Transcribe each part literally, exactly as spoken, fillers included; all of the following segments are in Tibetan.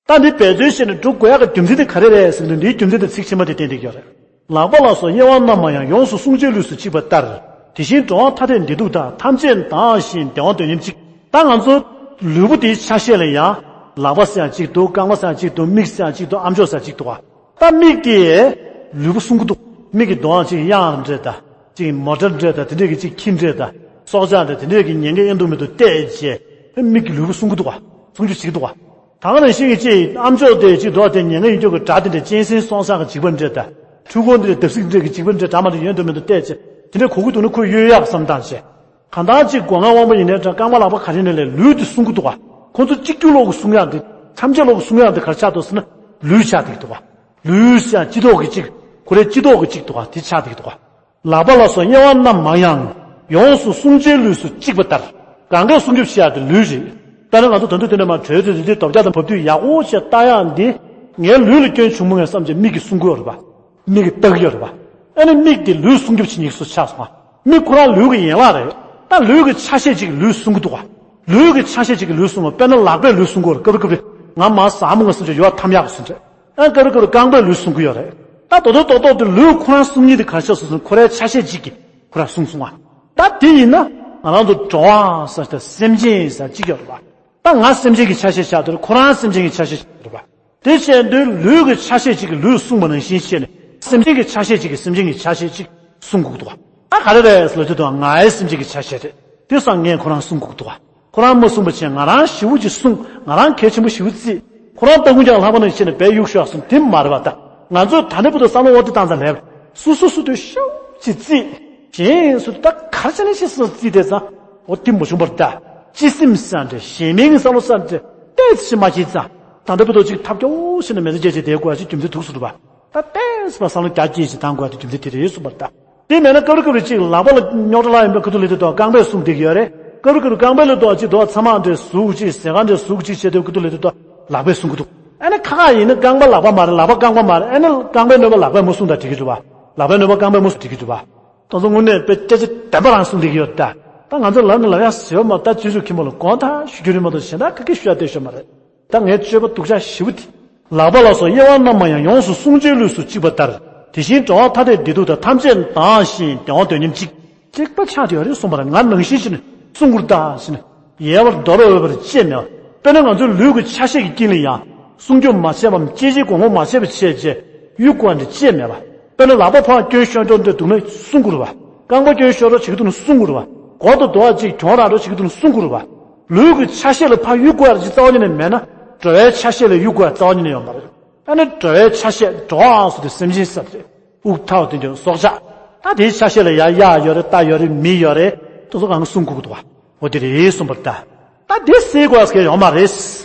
ད་འདི་འབད་རྩོལ་བྱས་ནས་སྒྲུབ་དགོས་ཡག་གི་རྒྱུ་མཚན་དེ་ག་རེ་རེད་ཟེར་དུས། འདིའི་རྒྱུ་མཚན་དེ་ཚིག་ཕྱི་མ་དེ་བསྟན་བསྡད་ཀྱི་ཡོད་རེད། ལག་པ་ལ་སོགས་དབྱེ་བ་རྣམ་མང་ཡང་། ཡོངས་སུ་བསྲུང་བྱའི་ལུས་སུ་གཅིག་པ་ལྟར། དེ་བཞིན་འགྲོ་བ་ཐ་དད་བདེ་སྡུག་དག །ཐམས་ཅད་དག་ཞིང་བདེ་བ་འདོད་མཉམ་གཅིག །ད་ང་ཚོ་ལུས་པོ་དེའི་ཆ་ཤས་ལ་ཡང་། ལག་པ་ཟེར་ཡང་གཅིག་འདུག་རྐང་པ་ཟེར་ཡང་གཅིག་འདུག་མིག་ཟེར་ཡང་གཅིག་འདུག་ཨ་མཆོག་ཟེར་ཡང་གཅིག་འདུག་ག་ད་མིག་དེ་ལུས་པོ་སྲུང་གི་འདུག་མིག་གི་མདོག་ཅིག་གཡང་འདྲ་དང་། ཅིག་མོ་ཊ་འདྲ་དང་། དེ་འདྲས་ཀྱི་ཅིག་ཁྱི་འདྲ་དང་། སྲོག་ཆགས་འདྲ་དེ་འདྲས་ཀྱི་ཉེན་ཁ་ཡོད་མདོག་མེད་མདོག་བལྟས་བྱས། མིག་གིས་ལུས་པོ་སྲུང་གི་འདུག་ག་སྲུང་རྒྱུ་བྱེད་ཀྱི་འདུག་ག་ད་ག་ནང་བཞིན་གྱི་ཅིག་ཨ་མཆོག་དེ་ཅིག་འདུག་ག་དེ་ཉེན་ཁ་ཡོད་མཁན་གྱི་དགྲ་དེ་འདྲ། གཅན་གཟན་སྲོག་ཆགས་ཀྱི་འཇིགས་པ་འདྲ་དང་། འཕྲུལ་འཁོར་འདི་འདྲ་བརྡབ་གསིག་འདྲ་གི་འཇིགས་པ་འདྲ། དགྲ་མ་འདྲ་ཡོད་མདོག་མེད་མདོག་བལྟས་བྱས། དེ་འདྲས་གོ་གི་འདུག་ན་ཁོས་གཡོལ་ཡག་བསམ་སྟངས་བྱས། གང་ལྟར་ཅིག་སྒོ་ང་དབང་པོ་ཡིན་ནའི་འདྲ། རྐང་པ་ལག་པ་ག་རེ་ཡིན་ནའི་ལས་ལུས་དེ་སྲུང་གི་འདུག་ག་ཁོ་ཚོ་གཅིག་གྱུར་ལོག་གི་སྲུང་ཡག་དེ། ཐམས་ཅད་ལོག་གི་སྲུང་ཡག་དེ་ག་རེ་ཆགས་འདུག་ཟེར་ན། ལུས་ཆགས་བསྡད་ཀྱི་འདུག་ག་ལུས་ཟེར་ཡང་སྤྱི་ལྡོག་གི་གཅིག་ཁོ་རའི་སྤྱི་ལྡོག་གི་གཅིག་འདུག་ག་དེ་ཆགས་བསྡད་ཀྱི་འདུག་ག་ལག་པ་ལ་སོགས་དབྱེ་བ་རྣམ་མང་ཡང་། ཡོངས་སུ་བསྲུང་བྱའི་ལུས་སུ་གཅིག་པ་ལྟར། གང་གས་སྲུང་སྐྱོབ་བྱེད་ཡག་དེ་ལུས་རེད། དཔེར་ན་ང་ཚོ་ད་དུང་དེ་འདྲ་མར་བྲོས་ཏེ་དེ་དུས་རྡོ་བཀྱག་དང་བབས་དུས་ཡག་པོ་བྱས་ལྟ་ཡག་འདི། ངའི་ལུས་ལ་སྐྱོན་བྱུང་མི་ངན་བསམ་བྱས་མིག་གིས་སྲུང་གི་ཡོད་རེད་པ། མིག་གིས་ལྟ་གི་ཡོད་རེད་པ། ཨ་ནི་མིག་དེ་ལུས་སྲུང་སྐྱོབ་བྱེད་མཁན་སུ་ཆགས་སོང་ང་། མིག་ཁོ་རང་ལུས་ཀྱི་ཡན་ལག་རེད། ད་ལུས་ཀྱི་ཆ་ཤས་གཅིག་གིས་ལུས་སྲུང་གི་འདུག་ག་ལུས་ཀྱི་ཆ་ཤས་གཅིག་གིས་ལུས་སྲུང་བ། དཔེར་ན་ལག་པས་ལུས་སྲུང་གི་ཡོད་རེད། སྐབས་རེ་སྐབས་རེ་ང་མར་ཟ་མོ་ང་སྲུང་བྱས་ཡོད་འཐམ་ཡག་གི་སྲུང་བྱས། ཨ་སྐབས་རེ་སྐབས་རེ་རྐང་པས་ལུས་སྲུང་གི་ཡོད་རེད། ད་རྡོག་རྡོག་རྡོག་རྡོག་དེ་ལུས་ཁོ་རང་སྲུང་མཁན་དེ་ག་རེ་ཆགས་སོང་ཟེར་ན། ཁོ་རའི་ཆ་ཤས་གཅིག་གིས་ཁོ་རང་སྲུང་སོང་ང་། ད་དེ་ཡིན་ན་ང་རང་ཚོ་འགྲོ་བ་ཟེར་དང་སེམས་ཅན་ཟེར་གཅིག་ཡོད་རེད་པ། ད་ང་སེམས་ཅན་གྱི་ཆ་ཤས་ཆགས་འདུག་ཁོ་རང་སེམས་ཅན་གྱི་ཆ་ཤས་ཆགས་འདུག་པ། དེ་བྱས་དུས་ལུས་ཀྱི་ཆ་ཤས་གཅིག་གིས་ལུས་སྲུང་བ་ནང་བཞིན་བྱས་ནས། སེམས་ཅན་གྱི་ཆ་ཤས་གཅིག་གིས་སེམས་ཅན་གྱི་ཆ་ཤས་གཅིག་སྲུང་དགོས་འདུག་ཨ་ག་རེ་རེད་ཟེར་ལབ་དུས། ད་ངའི་སེམས་ཅན་གྱི་ཆ་ཤས་རེད། དེ་སང་ངས་ཁོ་རང་སྲུང་དགོས་འདུག་ཁོ་རང་མ་སྲུང་བ་བྱས་ང་རང་ཞེ་པོ་ཅིག་སྲུང་། ང་རང་གལ་ཆེན་པོ་ཞེ་པོ་བརྩི། ཁོ་རང་སྟ་གོན་རྒྱག་ལྷག་པ་ནང་བཞིན་བྱས་ནས་བལ་གཡུག་ཤོག་གསུངས། དེ་མ་རེད་པ། ད་ང་ཚོས་ད་ལྟ་བར་དུ་བསམ་བློ་འོ་དེ་བཏང་ཙང་ལས། སོ་སོ་སོ་དེ་ཤུགས་ཀྱིས་བརྩི། གཞན་སུ་ད་ག་རེ་བྱས་ནས་ཤེས་སོང་བརྩིས་བསྡད་ཙང་། འོ་དེ་མ་བྱུང་བར་ད། སྤྱི་སེམས་ཟེར་འདྲ། གཞན་མིང་གི་བསམ་བློ་ཟེར་འདྲ་ཏོག་ཙམ་ཞིག་མ་སྐྱེས་ཙང་། ད་ལྟ་བར་དུ་ཅིག་ཐབས་སྐྱོ་བོ་བྱས་ནས་མི་ཚེ་སྐྱེལ་བྱས་བསྡད་དགོས་ཡག་ཅིག་རྒྱུ་མཚན་ཐུག་སོང་རེད་པ། ད་ཏོག་ཙམ་བསམ་བློ་རྒྱ་སྐྱེད་ཅིག་བཏང་དགོས་ཡག་དེ་རྒྱུ་མཚན་དེ་རེད་གསུངས་པ་རེད་ད། དེ་མེད་ན་སྐབས་རེ་སྐབས་རེ་ཅིག་ལག་པ་ལ་རྙོག་དྲ་ལངས་ཡོང་པའི་ཁ་ཐུག་ལ་དེ་དང་རྐང་པས་བསྲུངས་བསྡད་ཀྱི་ཡོད་རེད། སྐབས་རེ་སྐབས་རེ་རྐང་པ་ལ་དང་ཅིག་དང་ཚ་མ་འདྲ་ཟུག་ཅིག་ཟས་ཁ་འདྲ་ཟུག་ཅིག་བྱས་དུས་ཁ་ཐུག་ལ་དེ་དང་ལག་པས་བསྲུང་གི་འདུག་ཨ་ནི་ཁ་ཁ་ཡིན་ན་རྐང་པ་ལག་པ་མ་རེད། ལག་པ་རྐང་པ་མ་རེད། ཨ་ནི་རྐང་པའི་གནོད་པ་ལག་པས་མ་བསྲུངས་ད་འགྲིག་གི་འདུག་པ། ལག་པའི་གནོད་པ་རྐང་པས་མ་བསྲུངས་འགྲིག་གི་འདུག་པ། དེ་ཚོ་དངོས་གནས་དཔེ་སྐད་ཆ་བདེན་པ་རང་གསུངས་བསྡད་ཀྱི་ཡོད་ད། ད་ང་ཚོ་ལབ་ན་ལབ་ཡག་ཟེར་བ་མ། ད་སྤྱི་ཚོགས་ཁྱིམ་པ་ལ་དགོངས་དག་ཞུ་རྒྱུ་རེད་མ་གཏོགས་གཞན་དག་ག་གེ་ཞུ་ཡག་བསྡད་ཤོག་མ་རེད། ད་ངའི་སྤྱོད་པ་སྡུག་ཅག་ཞེ་པོ་དེ། ལག་པ་ལ་སོགས་དབྱེ་བ་རྣམ་མང་ཡང་། ཡོངས་སུ་བསྲུང་བྱའི་ལུས་སུ་གཅིག་པ་ལྟར། དེ་བཞིན་འགྲོ་བ་ཐ་དད་བདེ་སྡུག་དག །ཐམས་ཅད་དག་ཞིང་བདེ་བ་འདོད་མཉམ་གཅིག །གཅིག་པ་ཆགས་བསྡད་ཡོད་རེད་གསུངས་པ་རེད། ང་ནང་བཞིན་བྱས་ནས་བསྲུང་དགོས་རེད་ད་ཟེར་ནས་ཡལ་བར་འདོར་འོས་པ་ཅིག་མེད་པ། དཔེར་ན་ང་ཚོའི་ལུས་ཀྱི་ཆ་ཤས་ཀྱི་དཀྱིལ་ལ་ཡང་སྲུང་སྐྱོབ་མ་བྱས་པའམ་གཅེས་གཅེས་གོང་གོང་མ་བྱས་པ་བྱས་བྱས་གཡུག་དགོས་པ་འདྲ་ཅིག་མེད་པ། དཔེར་ན་ལག་པ་ཕར་སྐྱོན་ཤོར་འགྲོ་འདྲ་འདུག་ན་བསྲུང་དགོས་རེད་པ། རྐང་པ་སྐྱོན་ཤོར་འགྲོ་བྱེད་ཀྱི་འདུག་ན་བསྲུང་དགོས་རེད་པ། མགོ་དང་དོ་བ་ཅིག་གྱོང་རག་འགྲོ་བྱེད་ཀྱི་འདུག་ན་བསྲུང་དགོས་རེད་པ། ལུས་ཀྱི་ཆ་ཤས་ལ་ཕར་གཡུག་དགོས་ཡག་ཅིག་རྩ་བ་ཉིད་ནས་མེད་ན། འགྲོ་བའི་ཆ་ཤས་ལ་གཡུག་དགོས་ཡག་རྩ་བ་ཉིད་ནས་ཡོད་མ་རེད། ཨ་ནི་འགྲོ་བའི་ཆ་ཤས་འགྲོ་བ་སོགས་དེ་སེམས་ཅན་ཟེར་རེད། དབུགས་ཐག་དེ་འདྲ་སྲོག་ཆགས། ད་དེའི་ཆ་ཤས་ལ་ཡང་གཡག་ཡོད་རེད། རྟ་ཡོད་རེད། མི་ཡོད་རེད། དེ་ཚོ་གང་ག་བསྲུང་དགོས་ཀྱི་འདུག་པ། འོ་དེ་རེད་གསུངས་པ་རེད་ད། ད་དེ་སེལ་དགོས་ཡག་ཡོད་མ་རེད།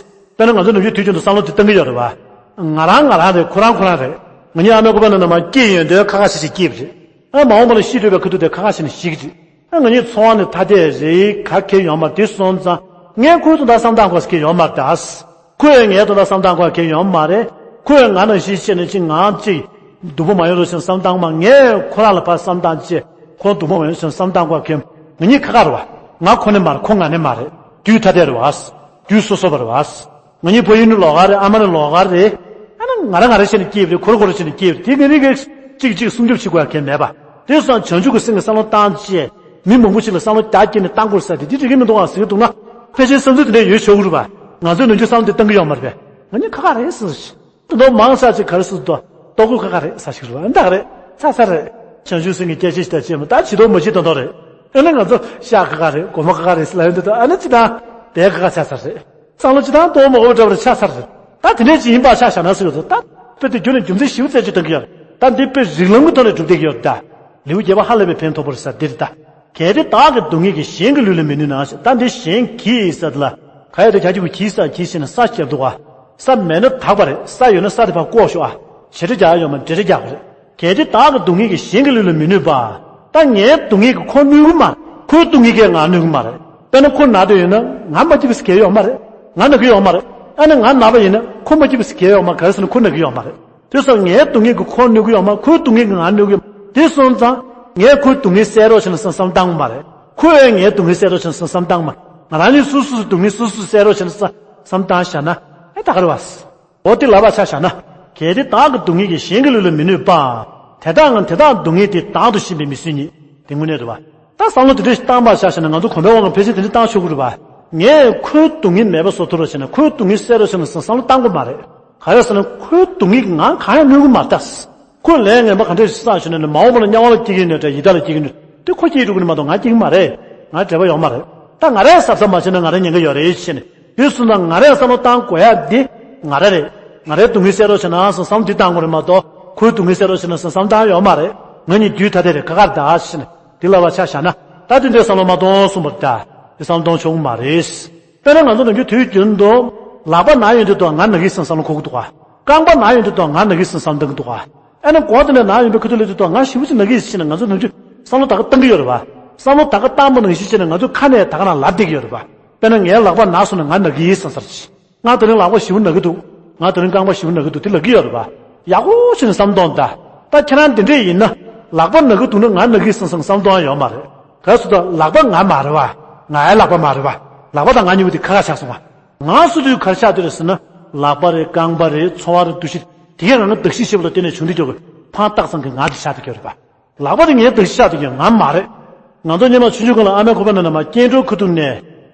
དཔེར་ན་ང་ཚོ་ནམ་རྒྱུན་དུས་རྒྱུན་དུ་བསམ་བློ་དེ་བཏང་གི་ཡོད་རེད་པ། ང་རང་ང་རང་རེད། ཁོ་རང་ཁོ་རང་རེད། ང་གཉིས་ཨ་མའི་ཁོག་པའི་ནང་ནས་མར་སྐྱེས་ཡོང་དུས་ཁ་ཁ་ཤས་ཤིག་སྐྱེས་པ་རེད། ཨ་མ་འོངས་པ་ལ་ཤི་འགྲོ་བའི་ཁ་ཐུག་དེ་ཁ་ཁ་ཤས་ནས་ཤི་གི་རེད། ཨ་ང་གཉིས་འཚོ་བ་ནི་ཐ་དད་རེད། ག་གེ་ཡོད་མ་རེད། དེ་སོང་ཙང་ངས་ཁོའི་དོན་དག་བསམ་བཏང་དགོས་ཡག་ཡོད་མ་རེད་ད། ཁོས་ངའི་དོན་དག་བསམ་བཏང་དགོས་ཡག་ཡོད་མ་རེད། ཁོས་ང་ནང་བཞིན་བྱས་ནས་ཅིག་ང་ཅིག་སྡུག་པོ་མ་ཡོང་རོགས་བྱས་ནས་བསམ་བཏང་མ། ངས་ཁོ་རང་ལ་ཕར་བསམ་བཏང་བྱས་ཁོ་སྡུག་པོ་མ་ཡོང་རོགས་བྱས་ནས་བསམ་བཏང་དགོས་ཡག་ང་གཉིས་ཁ་ཁ་རེད་པ། ང་ཁོ་ནས་མ་རེད། ཁོ་ང་ནས་མ་རེད། རྒྱུད་ཐ་དད་རེད་པ། རྒྱུད་སོ་སོ་བ་རེད་པ། ང་གཉིས་ཕ་ཡུལ་ནི་ལོགས་ཀ་རེད། ཨ་མ་ནི་ལོགས་ཀ་རེད། ཨ་ནི་ང་རང་ང་རང་བྱས་ནས་སྐྱེས་པ་རེད། ཁོ་རང་ཁོ་རང་བྱས་ནས་སྐྱེས་པ་རེད། དེ་ང་གཉིས་ཀས་གཅིག་གིས་གཅིག་སྲུང་སྐྱོབ་བྱེད་དགོས་ཡག་གང་ཡང་མེད་པ། དེ་སོང་བྱང་ཆུབ་ཀྱི་སེམས་ཀྱི་བསམ་བློ་བཏང་བྱས། མི་མང་པོ་ཞིག་ལ་བསམ་བློ་རྒྱ་བསྐྱེད་ནས་བཏང་དགོས་ས་དེ་དེ་འགྲིག་གི་མི་འདུག་ཨ་ཟེར་གྱི་འདུག་ན། ཕལ་ཆེར་བསམ་ཚུལ་དེ་འདྲ་ཡོད་ཆོག་གི་རེད་པ། ང་ཚོས་ནམ་རྒྱུན་བསམ་བློ་དེ་བཏང་གི་ཡོད་མ་རེད་པས། ང་གཉིས་ཁ་ཁ་རེད་ཟེར། དེ་འདྲ་མང་ས་ཅིག་ག་རེ་ཟེར་འདུག་ལྟོ་གོས་ཁ་ཁ་རེད་ཟེར་ཞིག་རེད་པ། ད་ག་རེད། ཚ་ཚ་རེད། བྱང་ཆུབ་སེམས་ཀྱི་སྐྱེ་མཆེད་ཞིག་ད་ཅེས་མ་ད་བྱི་དོར་མ་བྱེད་དོན་དག་རེད། ཨ་ནི་ང་ཚོ་ཤ་ཁ་ཁ་རེད། སྒོར་མོ་ཁ་ཁ་རེད་ཟེར་ལབ་ཡོང་དུས། ད་ཨ་ནི་ཅི་ད་དེ་ཁ་ཁ་ཚ་ཚ་རེད། བསམ་བློ་ཅི་ད་གཏོང་མ་དགོས་པ་འདྲ་བ་རེད། ཆགས་ཚར་རེད། ད་དེ་འདྲས་ཅིག་ཡིན་པ་ཆ་བཞག་ན་ཟེར་གྱི་འདུག་ད་དཔེ་དེ་རྒྱུན་ནས་རྒྱུ་མཚན་ཞིབ་རྩད་གཅོད་གཏོང་གི་ཡོད་རེད། ད་འདི་དཔེ་རིགས་ལམ་གྱི་ཐོག་ནས་སྒྲུབ་བསྡད་ཀྱི་ཡོད་རེད་ད། ལེའུ་བརྒྱད་པ་ཧ་ལས་པའི་ཕན་ཐོགས་པར་ཟེར་འདི་རེད་ད། གལ་ཏེ་བདག་གི་སྡུག་བསྔལ་གྱིས། གཞན་གྱི་ལུས་ལ་མི་ནུས་ན། ད་འདི་གཞན་གྱིས་ཟེར་ལ། ག་ཡོད་དེ་ག་གི་གུ་གྱིས་ཟེར་གྱིས་བྱས་ནས་ས་བརྒྱབ་འདུག་ག་ས་མེད་ན་དག་པ་རེད། ས་ཡོད་ན་ས་དེ་ཕར་བཀོག་ཤོག་ཨ། བྱེད་སྒྲ་རྒྱག་ཡོད་མ་རེད། འབྲེལ་སྒྲ་རྒྱག་པ་རེད། གལ་ཏེ་བདག་གི་སྡུག་བསྔལ་གྱིས། གཞན་གྱི་ལུས་ལ་མི་ནུས་པ། ད་ངའི་སྡུག་བསྔལ་གྱིས་ཁོར་གནོད་ཀྱི་མ་རེད། ཁོའི་སྡུག་བསྔལ་གྱིས་ང་གནོད་ཀྱི་མ་རེད། དཔེར་ན་ཁོ་ན་དུས་ཡིན་ན་ང་མ་སྐྱིད་པ་ཟེར་གྱི་ཡོད་མ་རེད། ང་ན་གི་ཡོད་མ་རེད། ཨ་ནི་ང་ན་བ་ཡིན་ན་ཁོ་མ་སྐྱིད་པ་ཟེར་གྱི་ཡོད་མ་རེད། ག་རེ་ཟེར་ན་ཁོ་ན་གི་ཡོད་མ་རེད། དེ་སོང་ངའི་སྡུག་བསྔལ་གྱིས་ཁོར་གནོད་ཀྱི་ཡོད་མ་རེད། ཁོའི་སྡུག་བསྔལ་གྱིས་ང་གནོད་ཀྱི་ཡོད་མ་རེད། དེ་སོང་ཙང་ངས་ཁོའི་སྡུག་བསྔལ་སེལ་རོགས་བྱས་ན་བསམ་བསམ་བཏང་མ་རེད། ཁོས་ངའི་སྡུག་བསྔལ་སེལ་རོགས་བྱས་ན་བསམ་བསམ་བཏང་མ། ང་རང་གཉིས་སོ་སོ་སོའི་སྡུག་བསྔལ་སོ་སོས་སེལ་རོགས་བྱས་ན་བསམ་བསམ་བཏང་བཞག་ན། ཨེ་ད་ག་རེད་པ། འོ་དེ་ལབ་པ་ཆ་བཞག་ན། གལ་ཏེ་བདག་གི་སྡུག་བསྔལ་གྱིས་གཞན་གྱི་ལུས་ལ་མི་གནོད་པ། དེ་དག་ངང་དེ་དག་སྡུག་བསྔལ་དེ་དང་དུ་ཤེས་པའི་མི་སྲིད་ཉིད། དེ་དངོས་གནས་རེད་བ། ད་བསམ་བློ་དེ་འདྲ་ཞིག་བཏང་པ་ཆ་བཞག་ན་ང་ཚོ་གོམས་པའི་དབང་གིས་ཕལ་ཆེར་དེ་འདྲ་བཏང་ཆོག་གི་རེད་བ། ངས་ཁོའི་སྡུག་བསྔལ་མེད་པ་བཟོ་ཐུབ་རོགས་བྱས་ན། ཁོའི་སྡུག་བསྔལ་སེལ་རོགས་བྱས་ན་ཟེར་བསམ་བློ་བཏང་དགོས་མ་རེད། ག་རེ་ཟེར་ན་ཁོའི་སྡུག་བསྔལ་གྱིས་ང་གང་ཡང་གནོད་ཀྱི་མ་རེད་ད། ཁོས་ལས་ངན་པ་ག་འདྲ་ཞིག་བསགས་བྱུང་ན་ནི། མ་འོངས་པ་ལ་དམྱལ་བ་ལ་སྐྱེ་གི་ཡིན་ནའི་འདྲ། ཡི་དྭགས་ལ་སྐྱེ་གི་ཡིན་ནའི་འདྲ། དེ་ཁོ་སྐྱེ་འགྲོ་གི་ནི་མ་གཏོགས་ང་སྐྱེ་གི་མ་རེད། ང་འབྲེལ་བ་ཡོད་མ་རེད། ད་ང་རས་གཟབ་གཟབ་མ་བྱས་ན་ང་རས་ཉེན་ཁ་ཡོད་རེད་ཟེར་ནས། དུས་གསུམ་ན་ང་རས་བསམ་བློ་བཏང་དགོས་ཡ་འདི་ང་ར་རེད། ང་རའི་སྡུག་བསྔལ་སེལ་རོགས་བྱས་ན་ཟེར་བསམ་བློ་འདི་བཏང་དགོས་རེད་མ་གཏོགས། ཁོའི་སྡུག་བསྔལ་སེལ་རོགས་བྱས་ན་ཟེར་བསམ་བློ་བཏང་ཡོད་མ་རེད། ང་གཉིས་དུས་ཐ་དད་རེད། ཁ་ཁར་ད་ཟེར་ནས་འདི་ལབ་པ་ཆ་བཞག་ན། ད་དེ་འདྲའི་བསམ་བློ་མ་གཏོང་གསུངས་པ་རེད་ད། དེ་བསམ་བློ་གཏོང་ཆོག་གི་མ་རེད། དཔེར་ན་ང་ཚོ་ནམ་རྒྱུན་དུས་རྒྱུན་དུ་ལག་པ་ན་ཡོང་དུས་དུ་ང་ན་གི་ཟེར་བསམ་བློ་འཁོར་གི་འདུག་ག་རྐང་པ་ན་ཡོང་དུས་དུ་ང་ན་གི་ཟེར་བསམ་བློ་བཏང་གི་འདུག་ག་ཨ་ནི་མགོ་དེ་ནས་ན་ཡོང་པའི་ཁ་ཐུག་ལ་དུས་དུ་ང་ཞེ་པོ་ཅིག་ན་གི་ཟེར་ནས་ང་ཚོ་ནམ་རྒྱུན་བསམ་བློ་ད་ག་བཏང་གི་ཡོད་རེད་བ། བསམ་བློ་ད་ག་བཏང་པ་ནང་བཞིན་བྱས་ནས་ང་ཚོ་ཁ་ནས་ད་ག་ན་ལབ་བསྡད་ཀྱི་ཡོད་རེད་བ། དཔེར་ན་ངའི་ལག་པ་ན་སོང་ན་ང་ན་གི་ཡིན་བསམ་ས་རེད། ང་དེ་རིང་ལག་པ་ཞེ་པོ་ན་གི་འདུག་ང་དེ་རིང་རྐང་པ་ཞེ་པོ་ན་གི་འདུག་དེ་ལབ་ཀྱི་ཡོད་རེད་བ། ཡག་པོ་བྱས་ནས་བསམ་བློ་གཏོང་ད། ད་ཁྱེད་རང་དེ་འདྲས་ཡིན་ན། ལག་པ་ན་གི་འདུག་ན་ང་ན་གི་ཟེར་བསམ་བློ་གཏོང་ཡ་ཡོད་མ་རེད། ག་སུ་ད་ལག་པ་ང་མ་རེད་བ། ངའི་ལག་པ་མ་རེད་བ། ལག་པ་དང་ང་གཉིས་པོ་དེ་ཁ་ཁ་ཆགས་སོང་བ། ང་སུ་དུས་ག་རེ་ཆགས་བསྡད་རེད་ཟེར་ན། ལག་པ་རེད། རྐང་པ་རེད། ཚོར་བ་རེད། འདུ་ཤེས་དེ་གས་རང་གི་གདགས་གཞི་ཤེས་པ་ལ་བརྟེན་ནས་བྱུང་བསྡད་ཀྱི་ཡོད་གི། ཕར་བཏགས་ཙང་གི་ང་དེ་ཆགས་བསྡད་ཀྱི་ཡོད་རེད་བ། ལག་པ་དེ་ངའི་གདགས་གཞི་ཆགས་བསྡད་ཀྱི་ཡོད། ང་མ་རེད། ང་ཚོ་སྔོན་མ་ཆུང་ཆུང་སྒང་ལ་ཨ་མའི་ཁོག་པའི་ནང་ནས་མར་སྐྱེ་འགྲོའི་ཁ་ཐུག་ནས་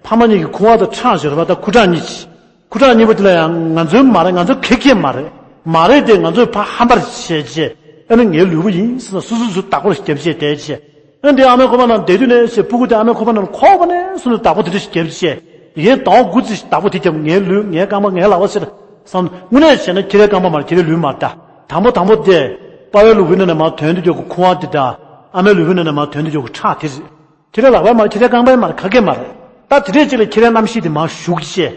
ཕ་མ་གཉིས་ཀྱི་ཁུ་བ་དང་ཁྲག་བཞོ་རེད་བ། ད་ཁུ་ཁྲག་གཉིས་ཀྱི། ཁུ་ཁྲག་གཉིས་པོ་དེ་ལ་ཡང་ང་ཚོའི་མ་རེད། ང་ཚོའི་ཁེ་ཁེ་མ་རེད། མ་རེད་དེ་ང་ཚོས་ཕར་ཧམ་པར་བྱས་བྱས། ཨ་ནི་ངའི་ལུས་པོ་ཡིན་ཟེར་ན་སོ་སོ་སོ་བདག་པོ་རྒྱབ་བྱས་བསྡད་བྱས། ཨ་འདི་ཨ་མའི་ཁོག་པ་ནང་བསྡད་དུས་ནས་བྱས། སྤུ་གུ་དེ་ཨ་མའི་ཁོག་པ་ནང་ཁོག་པ་ནས་སོ་སོ་བདག་པོ་དེ་འདྲ་ཞིག་རྒྱབ་བྱས། ཡིན་ཟླ་བ་དགུ་ཙམ་ཞིག་བདག་པོ་དེ་རྒྱབ། ངའི་ལུས་ངའི་རྐང་པ་ངའི་ལག་པ་ཟེར་བསམ། དངོས་གནས་བྱས་ན་ཁྱེད་རའི་རྐང་པ་མ་རེད། ཁྱེད་རའི་ལུས་མ་རེད་ད། དང་པོ་དང་པོ་དེ་པ་ཕའི་ལུ་གུའི་ནང་ནས་མར་ཐོན་དུས་ཀྱི་ཁུ་བ་དེ་དང་། ཨ་མའི་ལུས་པོའི་ནང་ནས་མར་ཐོན་དུས་ཀྱི་ཁྲག་དེ་རེད། ཁྱེད་རའི་ལག་པ་མ་རེད། ཁྱེད་རའི་རྐང་པ་མ་རེད། ག་གེ་མ་རེད། ད་དེ་འདྲས་ཅིག་ལ་ཁྱེད་རའི་རྣམ་ཤེས་དེ་མར་ཞུགས་བྱས།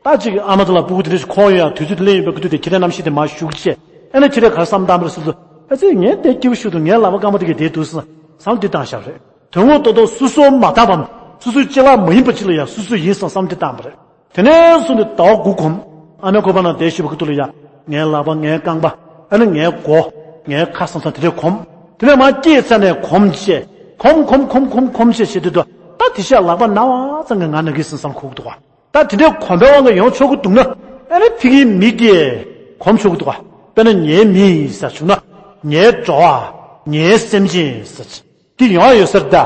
ད་ཅིག་ཨ་མ་དེ་ལ་སྤུ་གུ་དེ་འདྲས་ཅིག་ཁོག་ཡོང་ཡ་དུས་ཚོད་དེ་སླེབས་ཡོང་པའི་སྐབས་དུས་དེ་ཁྱེད་རའི་རྣམ་ཤེས་དེ་མར་ཞུགས་བྱས། ཨ་ནི་ཁྱེད་རས་ག་རེ་བསམ་བཏང་པ་རེད་ཟེར་དུས། ཨ་ཙི་ངས་དེ་སྐྱིད་པོ་ཞིག་འདུག་ངའི་ལག་པ་རྐང་པ་དེ་གས་བསྡད་འདུག་ཟེར་བསམ་བློ་དེ་བཏང་བཞག་པ་རེད། དོན་དངོས་ཐོག་ཏུ་སོ་སོ་མ་དག་པའམ། སོ་སོའི་ཅ་ལག་མ་ཡིན་པ་ཅིག་ལ་ཡང་སོ་སོ་ཡིན་བསམ་བསམ་བློ་དེ་བཏང་བ་རེད། དེ་ནས་བཟུང་སྟེ་ཟླ་བ་དགུ་གོམས། ཨ་མའི་ཁོག་པ་ནང་བསྡད་བཞུགས་པའི་ཁ་ཐུག་ལ་ཡ། ངའི་ལག་པ། ངའི་རྐང་པ། ཨ་ནི་ངའི་མགོ། ངའི་ཁ་བསམ་བསམ་དེ་འདྲས་གོམས། དེ་ནས་མར་སྐྱེས་ཚར་ནས་གོམས་བྱས། གོམས་གོམས་གོམས་གོམས་གོམས་བྱས་བྱས་དུས་དུ། ད་དེ་ཤ་ལག་པ་ན་བ་ཙམ་གྱིས་ང་ན་གི་ཟེར་བསམ་བློ་འཁོར་གི་འདུག་ག་ད་དེ་འདྲའི་གོམས་པའི་དབང་གིས་ཡོང་ཆོག་གི་འདུག་ན། ཨ་ནི་ཕ་གིའི་མིག་དེ་གོམས་ཆོག་གི་འདུག་ག་དཔེར་ན་ངའི་མི་ཟེར་བྱུང་ན། ངའི་འགྲོ་བ། ངའི་སེམས་ཅན་ཟེར། དེ་ཡོང་ཡོད་ས་རེད་ད།